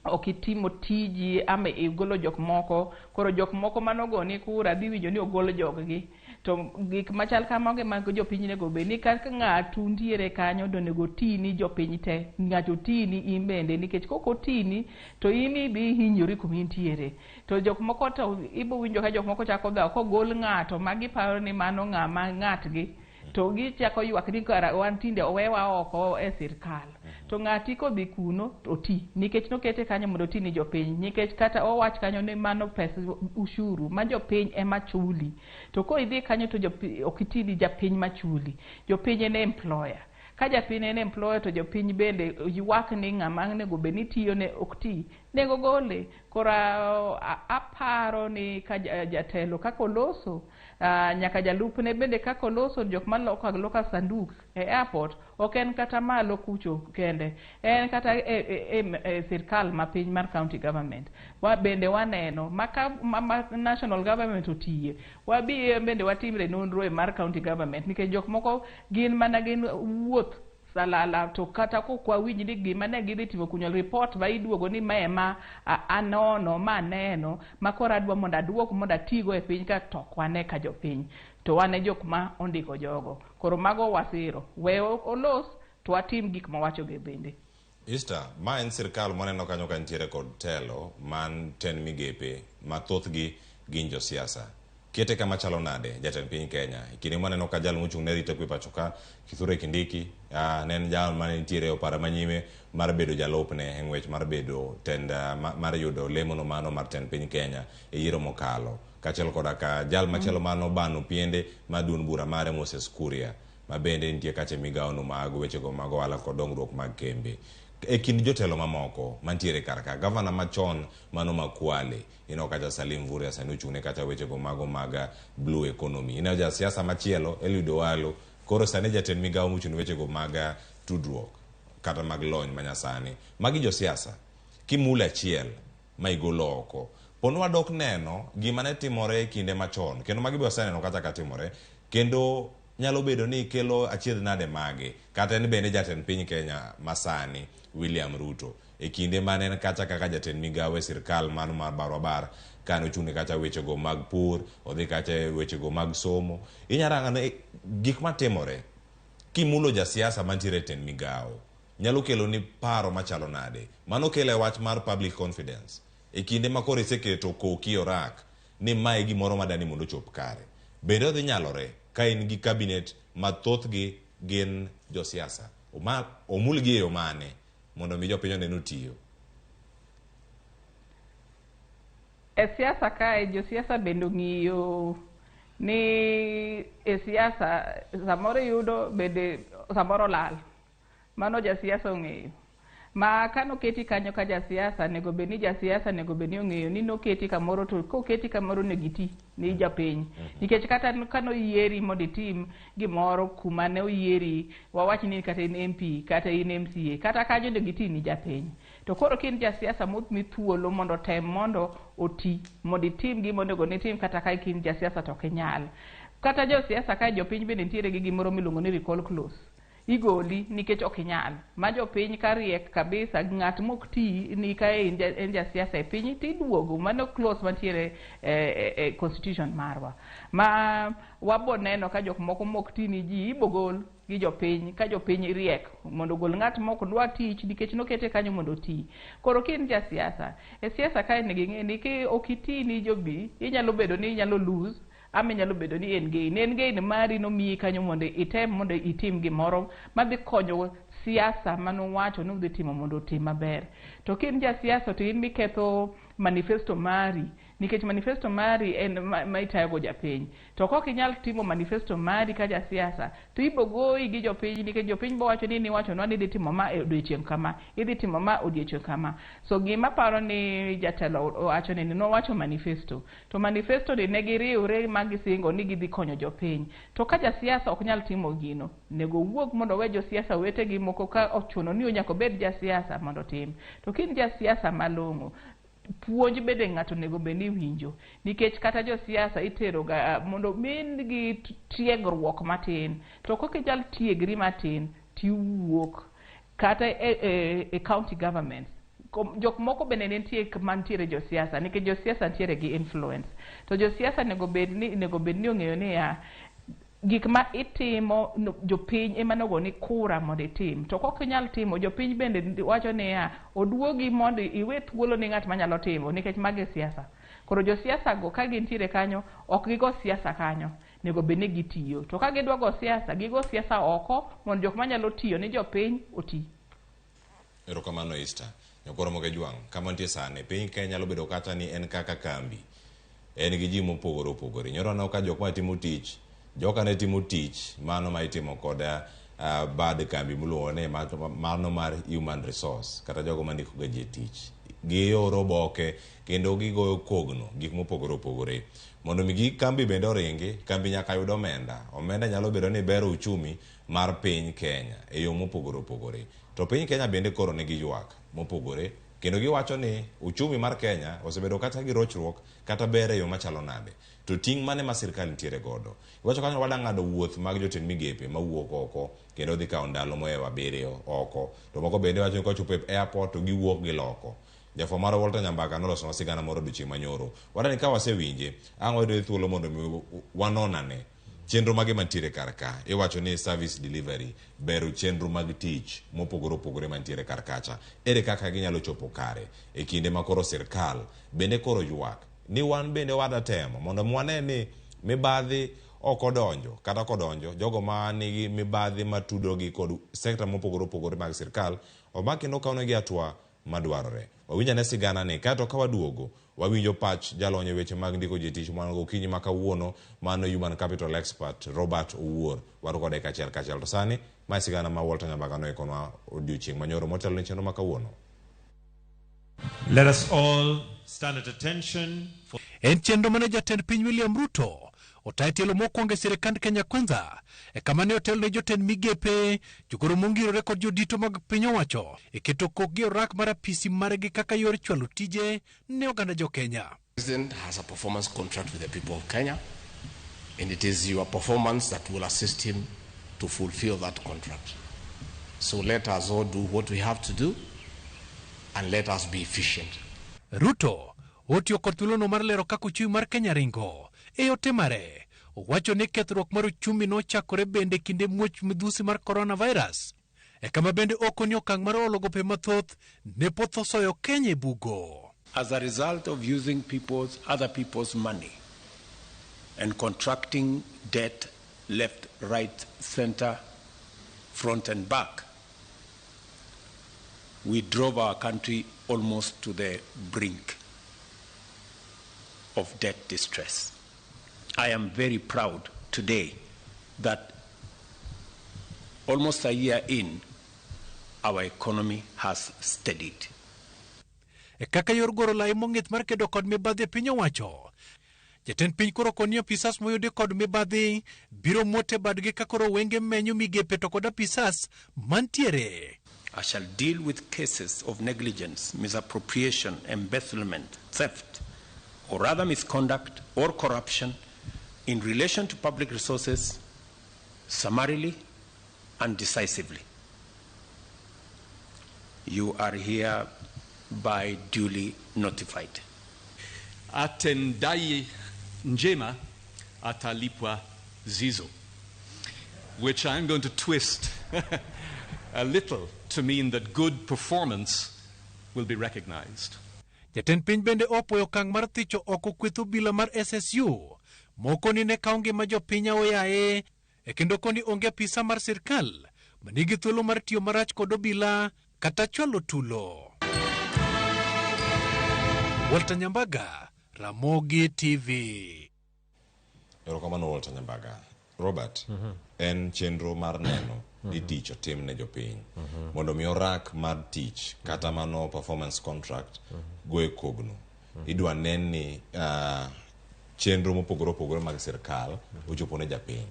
ok itimo tiji ama igolo jok moko, koro jok moko manogoni kura dhi winjo ni ogol jog-gi. To gik machal kamago ema jopiny onego bed ni kaka ng'atu ntiere kanyo to onego otini jopiny te, ng'ato otini in bende, nikech kok otini to in ibi hinyori kuma intiere. To jok moko to ibo winjo ka jok moko chako dhaw kogol ng'ato ma giparo ni mano ng'ama ng'atgi, to gichako ywak ni kara wan tinde owewa oko e sirkal. To ng'ati kodhi kuno to oti, nikech nokete kanyo mondo oti ni jopiny, nikech kata owach kanyo ni mano pes ushuru ma jopiny ema chuli. To ko idhi kanyo to ok iti ni japiny machuli, jopiny en employer. Ka japiny en employer to jopiny bende ywak ni ng'ama onego bed ni tiyo ne ok ti, nego gole. Koro aparo ni ka jatelo kaka oloso, nyaka jalupne bende kaka oloso, jok maloko aloka sanduk e airport ok en kata malo kucho kende, en kata e sirkal mapiny mar county government wa bende waneno ma ka ma national government otiye, wabi bende watimre nonro e mar county government, nikech jok moko gin mana gin wuoth salala, to kata kok wawinj ni gima ne gidhi timo kunyo report ma iduogo ni mae ma anono ma aneno ma koro adwa mondo aduok mondo atigo e piny ka, to ok wane ka jopiny to wan e jok ma ondiko jogo. Koro mago wasiro we olos to watim gik mawachogi bende. Easter, ma en sirkal mwaneno kanyo ka nitiere kod telo man ten migepe ma thothgi gin josiasa. Kete kama chalo nade jatend piny Kenya? E kinde mwaneno ka jal mochung' ne arita kwe pacho ka, Kithure Kindiki, ne en jal mane nitiere e opara manyime mar bedo jalupne e ng'wech mar bedo tend mar yudo lemono mano mar tend piny Kenya e yiero mokalo. Kaachiel koda ka jal machielo mano piende mar duond bura mare Moses Kuria, ma bende nitie kacha e migawo no mag wechego mag ohala kod dongruok mag kembe. E kind jotelo mamoko mantiere kar ka, gavana machon mano ma Kwale, ineno kacha Salim Mvurya sani ochung' ne kacha wechego mago mag blue economy. Ineno jasiasa machielo Eliud Owalo, koro sani jatend migawo mochung' ne wechego mag tudruok kata mag lony manyasani. Magi josiasa. Kimulo achiel ma igolo oko, poni wadok neno gima ne timore e kinde machon, kendo magi be waseneno kata ka timore, kendo nyalo bedo ni kelo achiedh nade mage, kata en bende jatend piny Kenya masani William Ruto e kinde mane en kacha kaka jatend migawo e sirkal mano mar barwa bar, kane ochung' ne kacha wechego mag pur, odhi kacha e wechego mag somo. Inyalo rango ni gik matimore kimulo jasiasa mantiere e tend migawo nyalo kelo ni paro machalo nade. Mano kelo e wach mar public confidence e kinde ma koro iseketo koki orak ni mae gimoro madani mondo ochop kare. Bende odhi nyalore ka in gi cabinet ma thothgi gin josiasa? Omulgi e yo mane mondo mi jopiny one ni otiyo? E siasa kae josiasa bende ong'iyo ni e siasa samoro iyudo bende samoro lal. Mano jasiasa ong'eyo. Ma kanoketi kanyo ka jasiasa, onego bed ni jasiasa onego bed ni ong'eyo ni noketi kamoro, to koketi kamoro onego iti ni jopiny. Nikech kata kanoyieri mondo itim gimoro kuma ne oyieri, wawach ni kata in MP kata in MCA, kata kanyo onego iti ni japiny. To koro ka in jasiasa momi thuolo mondo otem mondo oti, mondo itim gima onego nitim, kata ka in jasiasa to ok inyal. Kata josiasa kae jopiny bende nitiere gi gimoro miluongo ni recall clause. Igoli nikech ok inyal. Ma jopiny ka riek kabisa, ng'at mok ti ni ka en jasiasa e piny tiduogo. Mano clause mantiere e constitution marwa. Ma wabo neno ka jok moko mok ti ni ji ibogol gi jopiny, ka jopiny riek mondo ogol ng'at mok dwa tich nikech nokete kanyo mondo oti. Koro ka in jasiasa, e siasa kae onego ing'e ni ki ok iti ni jobi, inyalo bedo ni inyalo lose ama inyalo bedo ni en gain. En gain mari nomiyi kanyo mondo item mondo itim gimoro madhi konyo siasa manuwacho ni udhi timo mondo otim maber. To ka in jasiasa to in miketho manifesto mari, nikech manifesto mari en ma itayogo japiny. To kok inyal timo manifesto mari ka jasiasa, to ibogoyi gi jopiny, nikech jopiny bowacho ni niwachonwa ni idhi timo ma e odiochieng' kama, idhi timo ma odiochieng' kama. So gima paro ni jatelo owacho ni nowacho manifesto. To manifesto ni ne giriwre ma gisingo ni gidhi konyo jopiny. To ka jasiasa ok nyal timo gino, nego owuog mondo owe josiasa wetegi moko ka ochuno ni nyaka obed jasiasa mondo otim. To ka in jasiasa malong'o, puonj bende ng'ato onego bed ni winjo, nikech kata josiasa itero ga mondo min gi tiegruok matin. To kok inyal tiegri matin, tiwuok kata e county governments. Jok moko bende nitie mantiere josiasa, nikech josiasa nitiere gi influence. To josiasa onego bed ni ong'eyo niya, gik ma itimo no, jopiny ema nogoni kura mondo itim. To kok inyal timo, jopiny bende wacho niya, oduogi mondo iwe thuolo ni ng'at manyalo timo, nikech magi e siasa. Koro josiasa go ka gintiere kanyo, ok gigo siasa kanyo. Onego bed ni gitiyo. To ka gidwa go siasa, gigo siasa oko mondo jok manyalo tiyo ni jopiny oti. Erokamano, Esther. Nyakoro Mogejwang', kama nitie sani, piny Kenya nyalo bedo kata ni en kaka kambi. En gi ji mopogore opogore. Nyoro aneno ka jok matimo tich, joka ne timo tich mano ma itimo kod bad kambi miluongo ni mano mar human resource kata jogo mandiko ga ji e tich. Gioro oboke kendo gigoyo kogno gik mopogore opogore. Mondo mi gi kambi bende oringi, kambi nyaka yud omenda. Omenda nyalo bedo ni bero uchumi mar piny Kenya e yo mopogore opogore. To piny Kenya bende koro nigi ywak mopogore kendo giwacho ni uchumi mar Kenya osebedo kata gi rochruok kata ber e yo machalo nade. To ting' mane ma sirkal nitiere godo? Iwacho kanyo wada ng'ado wuoth mag jotend migepe mawuok oko kendo dhi kawo ndalo mohewo 7 oko. To moko bende wacho ni kochopo e airport to giwuok giloko. Jafwambo marwa Walter Nyambaka nolosonwa sigana moro odiochieng' manyoro. Wadani ka wasewinje, ang' wayudo thuolo mondo mi wanon ane chenro mage mantiere kar ka. Iwacho ni service delivery, bero chenro mag tich mopogore opogore mantiere kar kacha. Ere kaka ginyalo chopo kare e kinde ma koro sirkal bende koro ywak ni wan bende wada temo mondo wane ni mibadhi ok odonjo kata kodonjo jogo ma nigi mibadhi matudogi kod sekta mopogore opogore mag sirkal omak kendo okawnegi hatua madwarore. Wawinj ane sigana ni kaeto ka waduogo wawinjo pach jalony e weche mag ndiko ji tich mwan gokinyi ma kawuono mano human capital expert Robert Owuor wan kode kachiel kachiel. To sani mae sigana ma Walter Nyambaka noikonwa odiochieng' manyoro motelo ne chenro ma kawuono. Let us all stand at attention for En chenro mane jatend piny William Ruto otayo tielo mokwongo e sirikand Kenya Kwanza e kama ne otelo ne jotend migepe, jogoro mongirore kod jodito mag piny owacho e keto kokgi e orak mar apisi margi kaka yor chwalo tije ne oganda jo Kenya. President has a performance contract with the people of Kenya, and it is your performance that will assist him to fulfill that contract. So let us all do what we have to do, and let us be efficient. Ruto otiyo kod thuolono mar lero kaka uchumi mar Kenya ringo e ote mare. Owacho ni kethruok mar uchumi nochakore bende kinde muoch midhusi mar coronavirus e kama bende okoni okang' mar olo gope mathoth ne poth osoyo Kenya e bugo. As a result of using other people's money and contracting debt left, right, center, front and back, we drove our country almost to the brink of debt distress. I am very proud today that almost a year in, our economy has steadied. E kaka yor goro lai mong'ith mar kedo kod mibadhi e piny owacho. Jatend piny koro koni apisas moyudi kod mibadhi biro muote badgi ka koro wenge menyo migepe to kod apisas mantiere. I shall deal with cases of negligence, misappropriation, embezzlement, theft, or other misconduct or corruption in relation to public resources summarily, and decisively. You are hereby duly notified. Atendaye njema atalipwa zizo, which I'm going to twist a little to mean that good performance will be recognized. Jatend piny bende opuoyo okang' mar thicho oko kweth obila mar SSU moko ni ne kawo ngima jopiny aoyaye e kendo koni onge apisa mar sirkal manigi thuolo mar tiyo marach kod obila kata chwalo tulo. Walter Nyambaga, Ramogi TV. Erokamano Walter Nyambaga. Robert, en chenro mar neno ni tich otim ne jopiny mondo mi orak mar tich kata mano performance contract go e kogno. Idwa nen ni chenro mopogore opogore mag sirkal ochopo ne japiny.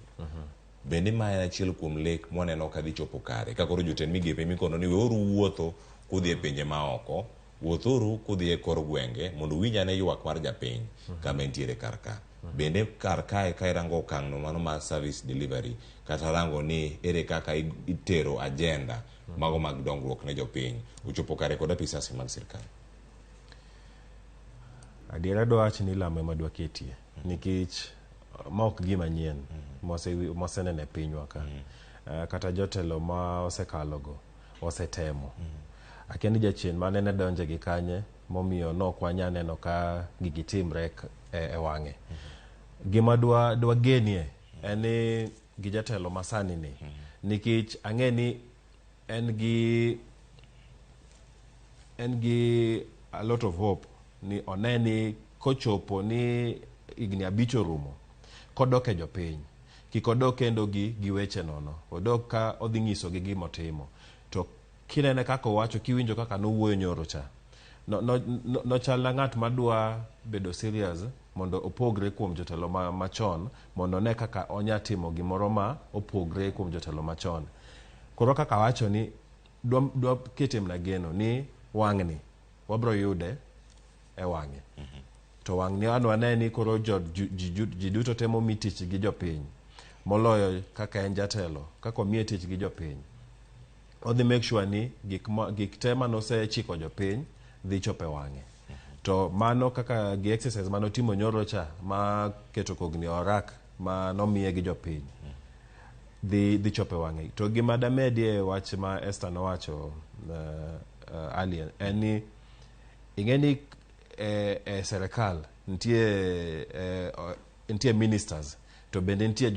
Bende ma en achiel kuom lek mwaneno ka dhi chopo kare ka koro jotend migepe mikono ni weuru wuotho kudhi e pinje maoko, wuothuru kudhi e kor gwenge mondo uwinj ane ywak mar japiny kama entiere kar ka. Bende kar kae ka irango okang' no mano mar service delivery kata rango ni ere kaka itero agenda mago mag dongruok ne jopiny ochopo kare kod apisas mag sirkal. Adiera dwach ni lamo ema dwa ketie nikech ma ok gima nyien moseneno e pinywa ka. Kata jotelo ma osekalogo osetemo. Akia ni jachien mane ne donje gi kanye momiyo nok wanya neno ka gigi timre e wang'e. Gima dwa genie en ni gi jatelo masani ni nikech ang'e ni en gi a lot of hope ni one ni kochopo ni higni 5 orumo kodok e jopiny kik odok kendo gi weche nono, odok ka odhi nyisogi gima otimo. To kinene kaka owacho, kiwinjo kaka nowuoyo nyoro cha, nochalna ng'at madwa bedo serious mondo opogre kuom jotelo machon mondo one kaka onya timo gimoro ma opogre kuom jotelo machon. Koro kaka awacho ni dwa kete mana geno ni wang'ni wabro yude e wang'e. To wang'ni an wane ni koro ji duto temo mi tich gi jopiny moloyo kaka en jatelo, kaka omiye tich gi jopiny. Odhi make sure ni gik te manosechiko jopiny dhi chopo e wang'e. To mano kaka gi exercise manotimo nyoro cha ma keto kogni orak ma nomiye gi jopiny dhi chopo e wang'e. To gima damedie wach ma Esther nowacho earlier en ni ing'e ni e serikal nitie ministers to bende nitie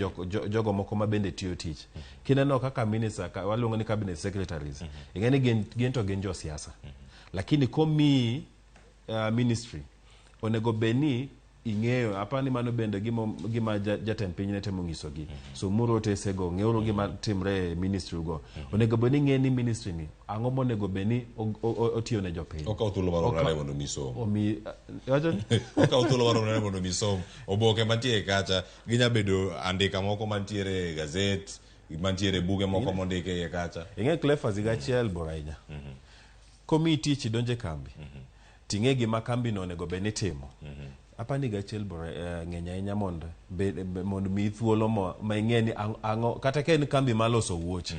jogo moko ma bende tiyo tich. Kineno kaka minister waluongo ni cabinet secretaries, ing'e ni gin to gin josiasa. Lakini komiyi ministry onego bed ni ing'eyo apani mano bende gima jatend piny ne temo nyisogi. Somuru otesego, ng'euru gima timre e ministry go. Onego bed ni ing'e ni ministry ni ang'o monego bed ni otiyo ne jopiny. Okawo thuolo marom nade mondo mi som? Okawo thuolo marom nade mondo mi som? Oboke mantie kacha ginya bedo andika moko mantiere e gazet, mantiere buge moko mondike iye kacha. Ing'e Cleophas higa achiel bor ahinya. Komiyi tich idonje kambi, ting'e gima kambi no onego bed ni timo. Apani higa achiel bor ng'eny ahinya mondo miyi thuolo ma ing'e ni ang'o kata ka en kambi mar loso wuoche.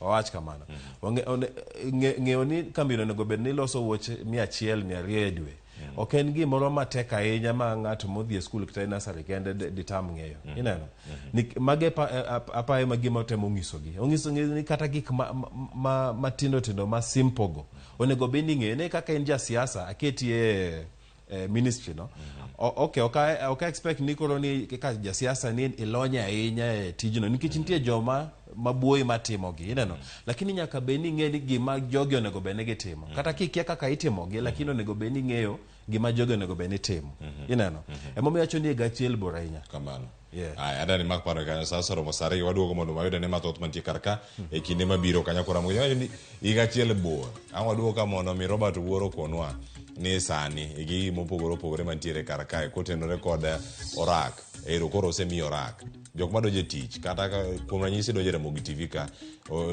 Owach kamano. Ng'eyo ni kambi no onego bed ni loso wuoche 100, 200 e dwe. Ok en gimoro matek ahinya ma ng'ato modhi e skul kata e nursery kende ditam ng'eyo. Ineno? Mage apaye ma gima otemo nyisogi. Onyiso ni kata gik matindo tindo ma simple go onego bed ni ing'eyo ni kaka in jasiasa aketi e ministry no. Okay, ok expect ni koro ni kaka jasiasa ni ilony ahinya e tijno nikech nitie joma mabuoyi matimogi, ineno. Lakini nyaka bed ni ing'e ni gima jogi onego bed ni gitimo. Kata kikia kaka itimogi, lakini onego bed ni ing'eyo gima jogi onego bed ni timo. Ineno. Emomiyo awacho ni higa achiel bor ahinya. Kamano. Aya, adani mak paro kanyo sa osoromo sa ariyo waduogo mondo wayud ane mathoth mantie kar ka e kinde mabiro kanyo koro amoyo ni higa achiel bor. Ang' waduogo ka mondo mi Robert Wuoro okonwa ni sani e gigi mopogore opogore mantiere kar kae kotenore kod orak. Ero koro osemiyi orak. Jok madonjo e tich kata kuom ranyisi donjo e Ramogi TV ka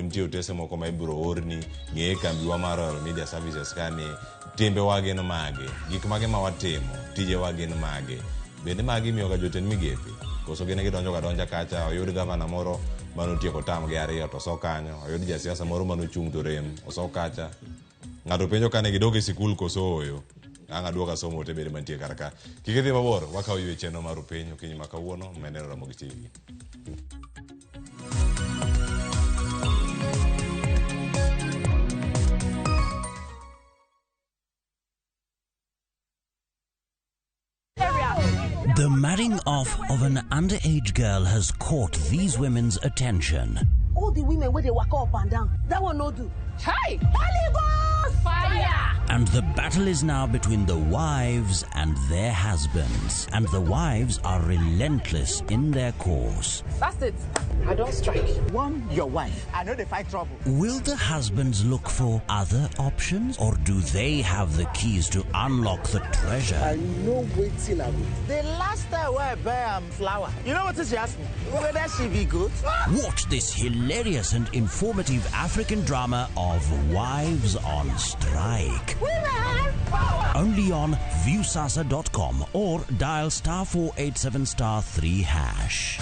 nitie otese moko ma ibiro orni ng'e kambiwa mar Royal Media Services ka ni timbewa gin mage, gik mage ma watimo, tijewa gin mage. Bende magi imiyoga jotend migepe koso gin gidonjo ga donja kacha oyud gavana moro manotieko tam gi ariyo to oso kanyo, oyud jasiasa moro manochung' to rem, oso kacha. Ng'ato penjo kane gidok e sikul koso ooyo. Ang' aduoka somo ote bende mantie kar ka. Kik idhi mabor, wakawo ywe chenro mar Rupiny okinyi ma kawuono, meneno Ramogi TV. The marrying off of an underage girl has caught these women's attention. All the women where they walk up and down, that one no do. Chai! Holy Ghost! Fire! And the battle is now between the wives and their husbands. And the wives are relentless in their course. That's it. I don't strike. One, your wife. I know they fight trouble. Will the husbands look for other options, or do they have the keys to unlock the treasure? I know waiting I will. The last time where I buy flour, you know what she asked me? Whether she be good? Watch this hilarious and informative African drama of Wives on Strike. Women power! Only on viewsasa.com or dial *487 *3#.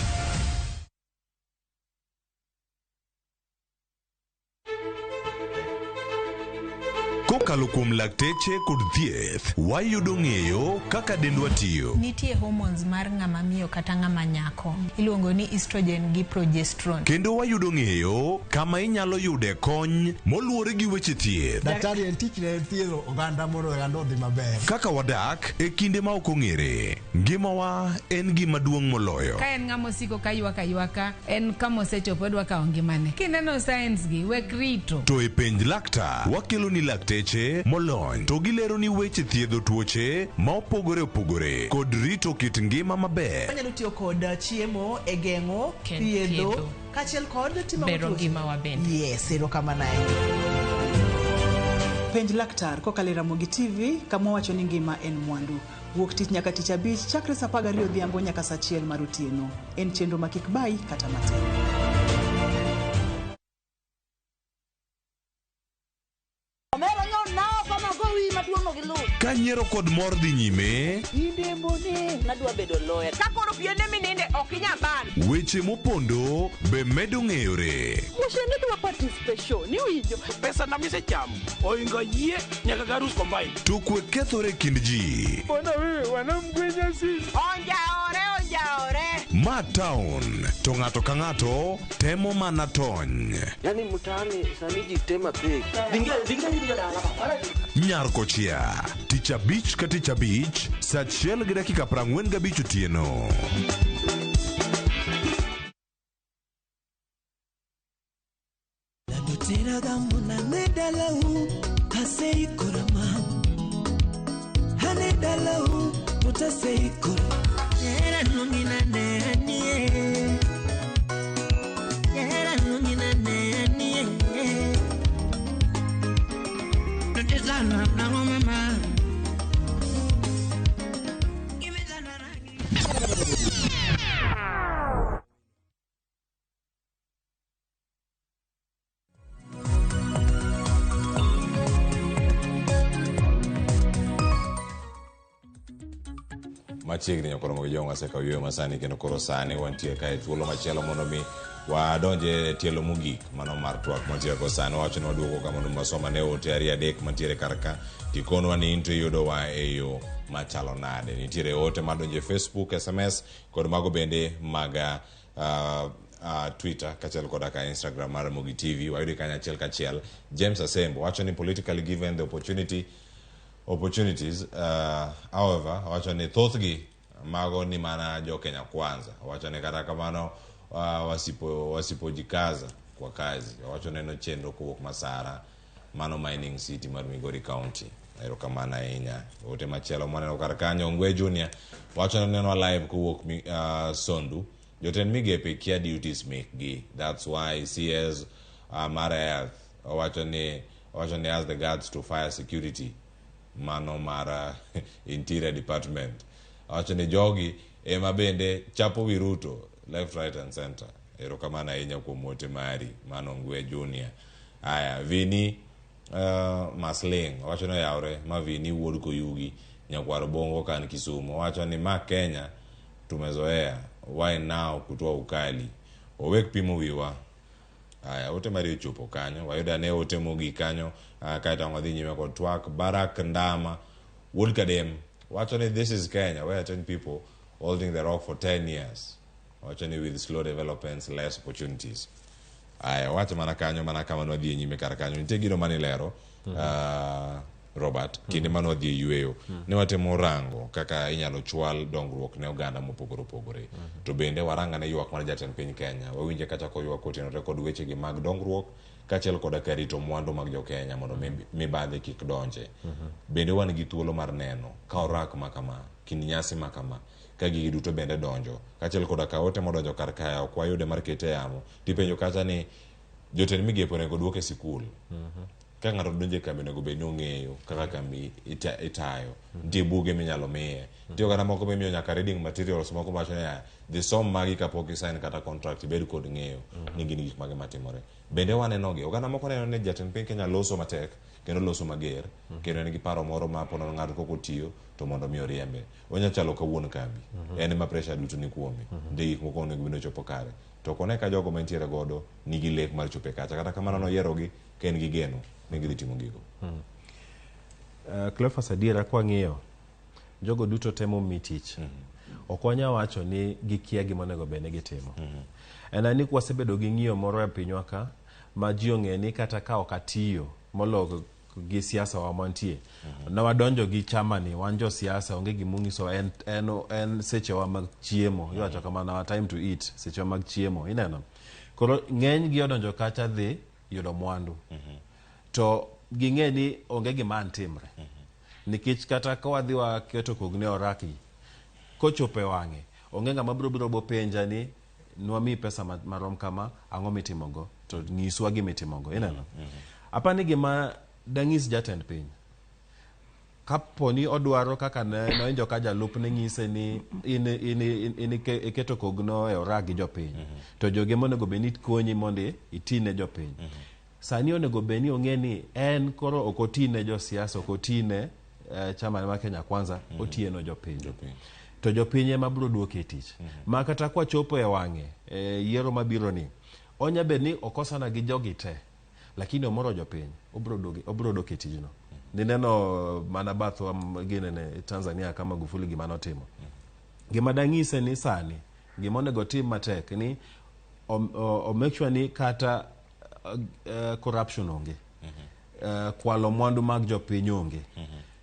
Kokalo kuom lakteche kod thieth, wayudo ng'eyo kaka dendwa tiyo. Nitie hormones mar ng'ama miyo kata ng'ama nyako. Iluongo ni estrogen gi progesterone. Kendo wayudo ng'eyo kama inyalo yude kony moluwore gi weche thieth. Daktari en tichne en thiedho oganda mondo oganda odhi maber. Kaka wadak e kinde ma ok ong'ere, ngimawa en gima duong' moloyo. Ka en ng'ama osiko ka ywak aywaka, en kama osechopo odwa kawo ngimane. Kineno signs gi, wek rito. To e penj laktar, wakelo ni lakteche molony to gilero ni weche thiedho tuoche ma opogore opogore kod rito kit ngima maber. Wanyalo tiyo kod chiemo e geng'o, thiedho, kaachiel kod timo bero ngimawa bende. Yes, erokamano ahinya. Penj laktar kokalo e Ramogi TV kama wacho ni ngima en mwandu. Wuok tich nyaka tich abich chakre saa 12 odhiambo nyaka saa 1 mar otieno. En chenro ma kik bayi kata matin. Ka nyiero kod mor dhi nyime, Nadwa bedo lawyer. Ka koro piende mininde ok inyal ban. weche mopondo be medo ng'eyore. Mushende dwa participation, iwinjo. Pesa na misechamo oingo yie nyaka garus combine. To kwe kethore e kind ji. Mbona wewe wanamgwenya sisi? Onjaore, onjaore. Ma town to ng'ato ka ng'ato temo mana tony. Yani mtaani sani ji tema pek. Nyar kochia, tich abich ka tich abich, saa 1:45 otieno. Machiegni nyakoro mogi jong'a asekawo yueyo masani kendo koro sani wantie kae thuolo machielo mondo mi wadonje e tielo mogik mano mar twak mantiere ko sani. Wawacho ni waduogo ka mondo wasoma ne ote ariyo adek mantiere kar ka tikonwa ni in to iyudowa e yo machalo nade. Nitiere ote madonjo e Facebook, SMS kod mago bende mag Twitter kaachiel koda ka Instagram mar Ramogi TV. Wayude kanyo achiel kachiel. James Asembo wacho ni politically given the opportunities, however, wacho ni thothgi mago ni mana jo Kenya Kwanza. Wacho ni kata kamano wasipojikaza kwa kazi. Wacho neno chenro kowuok Masara, mano mining city mar Migori County. Erokamano ahinya. Ote machielo mwaneno kar kanyo, Ongwe Junior wacho ni neno live kowuok Sondu. Jotend migepe kia duties mekgi. That's why CS mar Health owacho ni has the guards to fire security mano mar Interior Department. Owacho ni jogi ema bende chapo wi Ruto left, right and center. Erokamano ahinya kuom ote mari mano Ongwe Junior. Aya, Vini Masling owacho ni oyawre ma Vini wuod Koyugi nyakwar Bongo kan Kisumu. Owacho ni ma Kenya tumezoea, why now kutoa ukali. Owek pimo wiwa. Aya, ote mari ochopo kanyo. Wayudo ane ote mogik kanyo kaeto ang' wadhi nyime kod twak. Barak Ndama, Wuod Kadem, wacho ni this is Kenya where 10 people holding the rock for 10 years. Wacho ni with slow developments, less opportunities. Aya, wacho mana kanyo mana kama nwadhi e nyime kar kanyo. Nitie gino mane ilero, Robert, kinde mane wadhi e yueyo. Ne watemo rango kaka inyalo chwal dongruok ne oganda mopogore opogore. To bende warang ane ywak mar jatend piny Kenya. Wawinje kacha koywak kotenore kod wechegi mag dongruok kaachiel koda ka rito mwandu mag jo Kenya mondo mibadhi kik donje. Bende wan gi thuolo mar neno ka orak ma kama, kind nyasi ma kama, ka gigi duto bende donjo. Kaachiel koda ka ote modonjo kar kae ok wayude mar kete e yamo. Tipenjo kacha ni jotend migepe onego duok e sikul. Ka ng'ato donjo e kambi onego bed ni ong'eyo kaka kambi itayo. Nitie buge minyalo miye. Nitie oganda moko mimiyo nyaka reading materials moko mawacho niya, dhi som magi kapok i sign kata contract ibed kod ng'eyo ni gin gik mage matimore. Bende waneno gi. Oganda moko neno ni jatend piny Kenya loso matek kendo loso mager kendo en gi paro moro ma ponono ng'ato kok otiyo to mondo mi oriembe. Onya chalo ka wuon kambi. En ema pressure duto ni kuome. Nitie gik moko onego bed ni ochopo kare. To ok one ka jogo mantiere godo nigi lek mar chopo e kacha. Kata kamano noyierogi ka en gi geno ni gidhi timo gigo. Cleophas adiera kwang'iyo jogo duto temo mi tich. Ok wanya wacho ni gikia gima onego bed ni gitimo. En ni wasebedo gi ng'iyo moro e pinywa ka ma ji ong'e ni kata ka ok atiyo molo gi siasa wa mantie. Ne wadonjo gi chama ni wan josiasa onge gima ung'iso en sechewa mag chiemo. Iwacho kamano our time to eat sechewa mag chiemo ineno. Koro ng'eny gi odonjo kacha dhi yudo mwandu. To ging'e ni onge gima an timre. Nikech kata ka wadhi waketo kogno e orak gi, kochopo e wang'e, onge ng'ama biro biro bopenja ni nwamiyi pesa marom kama, ang'o mitimogo? To nyiswa gima itimogo, ineno? Apani gima dang'is jatend piny, kapo ni odwaro kaka ne nowinjo ka jalupne nyise ni in iketo kogno e orak gi jopiny, to jogi ema onego bed ni konyi mondo iti ne jopiny. Sani onego bed ni ong'e ni en koro ok oti ne josiasa, ok oti ne chama mar Kenya Kwanza, otiyo ne jopiny. To jopiny ema biro duoke e tich. Ma kata kwachopo e wang'e, e yiero mabiro ni, onya bet ni okosana gi jogi te, lakini omoro jopiny, obiro dok e tijno. Nineno mana bathwa ginene Tanzania ka Magufuli gima notimo. Gima dang'ise ni sani, gima onego otim matek ni o make sure ni kata corruption onge. Kwalo mwandu mag jopiny onge.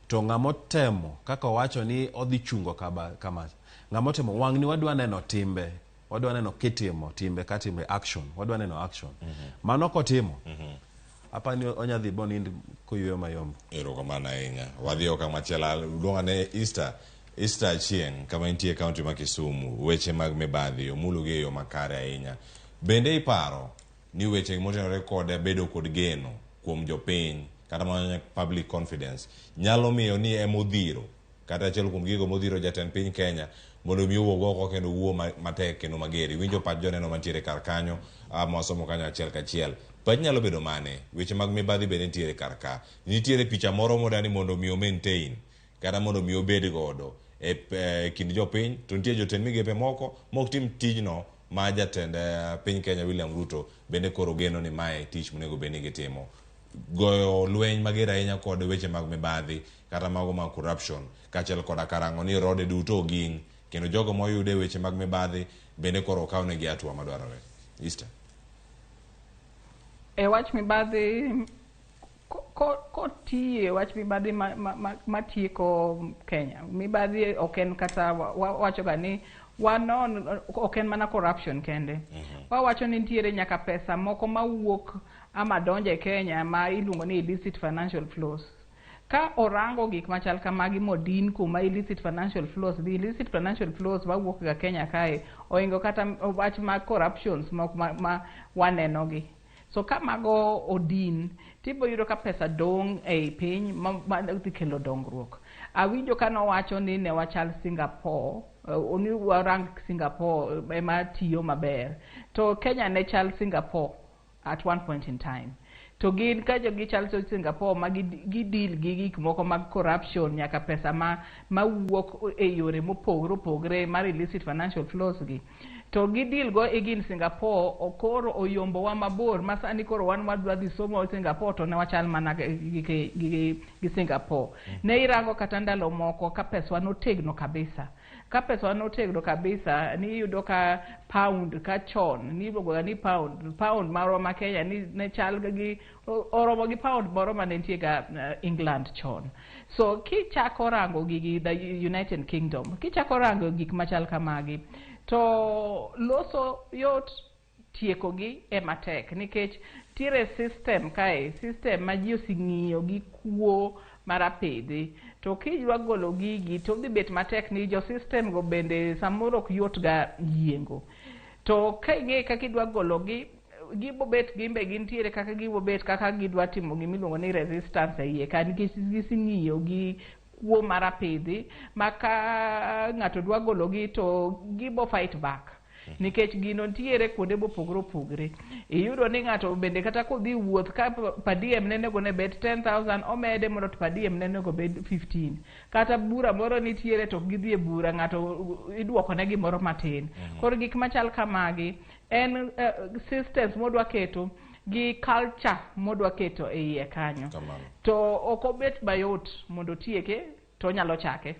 To ng'ama otemo kaka owacho ni odhi chungo kama. Ng'ama otemo wang'ni wadwa neno timbe. Wadwa neno kitimo timbe katimre action. Wadwa neno action. Mano kotimo. Apani onya dhi bonind koyueyo mayom. Erokamano ahinya. Wadhi e okang' machielo. Luonga ne Easter. Easter Achieng' kama intie e kaunti ma Kisumu. Weche mag mibadhi omulo gi e yo makare ahinya. Bende iparo ni weche motenore kod bedo kod geno kuom jopiny kata mana public confidence nyalo miyo ni emodhiro kata achiel kuom gigo modhiro jatend piny Kenya mondo mi owuog oko kendo wuo matek kendo mager. Iwinjo pach joneno mantiere kar kanyo mwasomo kanyo achiel kachiel. Pach nyalo bedo mane? Weche mag mibadhi bende nitiere kar ka. Nitiere picha moro modani mondo mi o maintain kata mondo mi obed godo e kind jopiny to nitie jotend migepe moko mok tim tijno ma jatend piny Kenya William Ruto bende koro geno ni mae tich monego bed ni gitimo. Goyo lweny mager ahinya kod weche mag mibadhi kata mago mag corruption kaachiel koda karango ni rode duto oging kendo jogo moyude weche mag mibadhi bende koro okawnegi hatua madwarore. Easter. E wach mibadhi kotiye wach mibadhi matieko Kenya. Mibadhi ok en kata wawacho ga ni wanon ok en mana corruption kende. Wawacho ni nitiere nyaka pesa moko mawuok ama donjo e Kenya ma iluongo ni illicit financial flows. Ka orango gik machal kamagi modin kuma illicit financial flows dhi, illicit financial flows mawuok ga Kenya kae ohingo kata wach mag corruptions moko ma waneno gi. So ka mago odin, tibo yudo ka pesa dong' ei piny ma dhi kelo dongruok. Awinjo ka nowacho ni ne wachal Singapore, ni warang Singapore ema tiyo maber. To Kenya ne chal Singapore at one point in time. To gin ka jogi chal Singapore ma gi deal gi gik moko mag corruption nyaka pesa ma mawuok e yore mopogore opogore mar illicit financial flows gi. To gidil go igin Singapore koro oyombowa mabor ma sani koro wan wadwa dhi somo Singapore to ne wachal mana gi Singapore. Ne irango kata ndalo moko ka peswa notegno kabisa. Ka peswa notegno kabisa ni iyudo ka pound ka chon ni iluongo ga ni pound pound marwa ma Kenya ni ne chal gi oromo gi pound moro mane nitie ga England chon. So kichako rango gigi the United Kingdom, kichako rango gik machal kamagi to loso yot tieko gi ema tek nikech nitiere system kae system ma ji oseng'iyo gi kuo marapidhi to kidwa golo gigi to dhi bet matek ni jo system go bende samoro ok yot ga yiengo to ka ing'e kaka idwa gologi gibo bet gimbe gintiere kaka gibo bet kaka gidwa timo gimiluongo ni resistance e iye ka nikech giseng'iyo gi kuo marapidhi ma ka ng'ato dwa gologi to gibo fight back nikech gino ntiere kuonde mopogore opogore iyudo ni ng'ato bende kata kodhi wuoth ka per diem ne onego ne bed 10000 omede mondo to per diem ne onego bed 15 kata bura moro nitiere to ok gidhi e bura ng'ato iduoko ne gimoro matin koro gik machal kamagi en systems modwa keto gi culture modwa keto e iye kanyo Kamano. to ok obet mayot mondo otieke to onyalo chake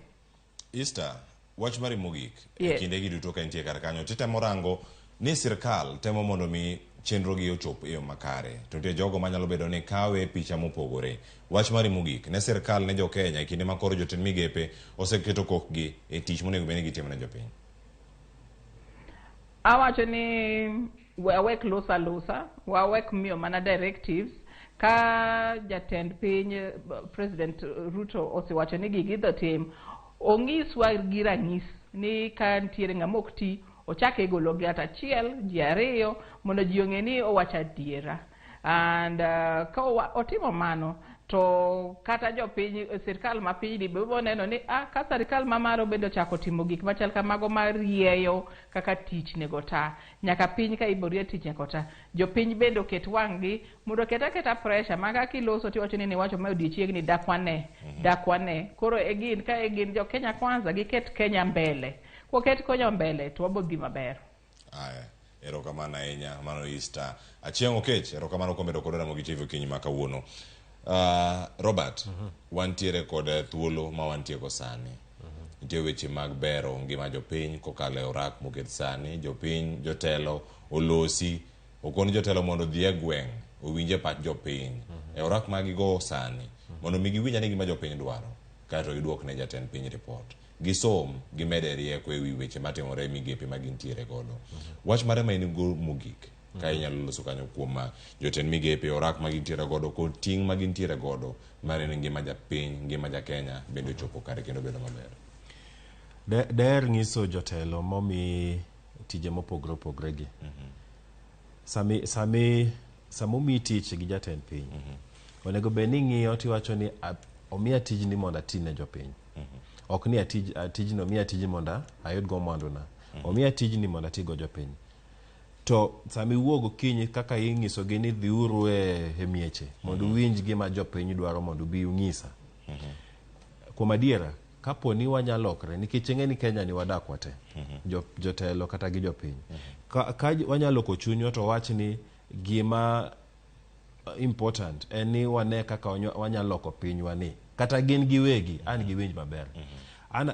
Easter, wach mari mogik e kindegi duto ka intie kar kanyo titemo rango ni sirkal temo mondo mi chenro gi ochop e yo makare to nitie jogo manyalo bedo ni kawe picha mopogore wach mari mogik ne sirkal ne jokenya e kinde ma koro jotend migepe oseketo kokgi e tich monego bed ni gitimo ne jopiny awacho ni wawek loso alosa wawek miyo mana directives ka jatend piny President Ruto osewacho ni gigi idho tim onyiswa gi ranyis ni ka nitiere ng'ama ok ti ochak igolo gi at achiel ji ariyo mondo ji ong'e ni owacho adiera and ka otimo mano to kata jopiny sirkal ma pinyni be biro neno ni ah, ka sirkal mamalo bende ochako timo gik machal kamago mar rieyo kaka tich nego ta nyaka piny ka ibo rie tich nyaka ta jopiny bende oket wang'gi mondo oket aketa pressure ma kaka iloso tiwacho ni niwacho ma odiochiengni dak wane dak wane koro e gin ka e gin jo Kenya kwanza giket Kenya mbele koket Kenya mbele to wabo dhi maber Aya, erokamano ahinya mano Easter Achieng' Okech erokamano kuom bedo kodwa Ramogi TV okinyi ma kawuono Robert wantiere kod thuolo ma wantiego sani nitie weche mag bero ngima jopiny kokalo e orak moket sani jopiny jotelo olosi okon jotelo mondo odhi e gweng' owinj e pach jopiny e orak ma gigo sani mondo mi giwinj ane gima jopiny dwaro kaeto giduok ne jatend piny report gisom gimede rieko e wi weche matimore e migepe ma gintiere godo wach mare ma in go mogik ka inyalo loso kanyo kuom jotend migepe orak ma gintiere godo kod ting' ma gintiere godo mar neno ngima japiny ngima jakenya bende ochopo kare kendo bedo maber Daher nyiso jotelo momi tije mopogore opogore gi. Sami sami samomiyi tich gi jatend piny onego bed ni ing'iyo tiwacho ni omiya tijni mondo ati ne jopiny ok ni atijni omiya tijni mondo ayud go mwanduna omiya tijni mondo ati go jopiny to sama iwuok gokinyi kaka ing'isogi ni dhiuru e mieche mondo uwinj gima jopiny dwaro mondo ubi ung'isa kuom adiera kapo ni wanyalokre nikech ing'e ni Kenya ni wadak wate jotelo kata gi jopiny ka wanyaloko chunywa to wach ni gima important en ni wane kaka wanyaloko pinywa ni kata gin giwegi an giwinj maber an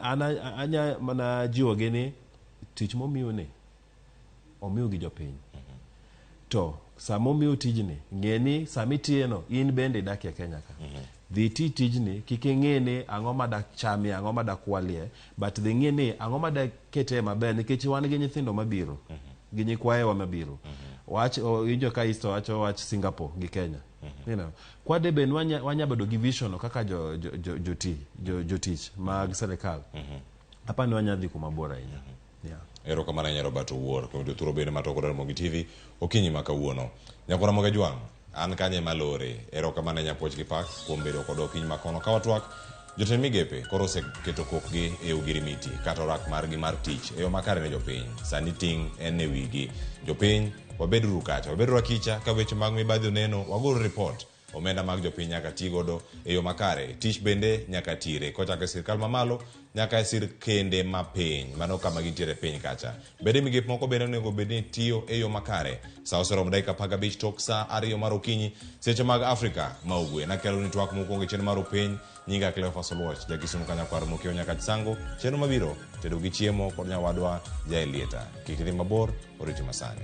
anya mana jiwogi ni tich momiu ni omiu gi jopiny to sama omiu tijni ng'e ni sama itiyeno in bende idak e Kenya ka dhi ti tijni kik ing'i ni ang'o ma dak chamie ang'o ma dak kwalie but dhi ng'i ni ang'o ma dak kete maber nikech wan gi nyithindo mabiro gi nyikwayewa mabiro wach winjo ka Easter wacho wach Singapore gi Kenya kwade bende wanya bedo gi vision kaka jotich mag sirikal apani wanya dhi kuma bor ahinya yeah. Erokamano ahinya Robert Owuor kuom yudo thuolo bende mar twak kod Ramogi TV okinyi ma kawuono. Nyakwar Ramogi Ajwang', an kanye malore. Erokamano ahinya Puoch gi Pak kuom bedo kodwa okinyi ma kono. Ka watwak, jotend migepe koro oseketo kokgi e ogirimiti kata orak margi mar tich e yo makare ne jopiny. Sani ting' en e wigi. Jopiny, wabeduru kacha, wabeduru akicha ka weche mag mibadhi oneno, wagoro report. Omenda mag jopiny nyaka ti godo e yo makare. Tich bende nyaka tire kochako e sirkal mamalo nyaka e sirkende mapiny. Mano kama gintiere piny kacha. Bende migepe moko bende onego bed ni tiyo e yo makare. Sa oseromo dakika 15 tok sa 2 mar okinyi seche mag Afrika ma Ugwe. Nakelo ni twak mokwongo e chenro mar Rupiny. Nyinga Cleophas Oluoch, jakisumu kanyakwar Mokio Nyakach Sango. Chenro mabiro, tedo gi chiemo kod nyawadwa Jael Lieta. Kik idhi mabor, oriti masani.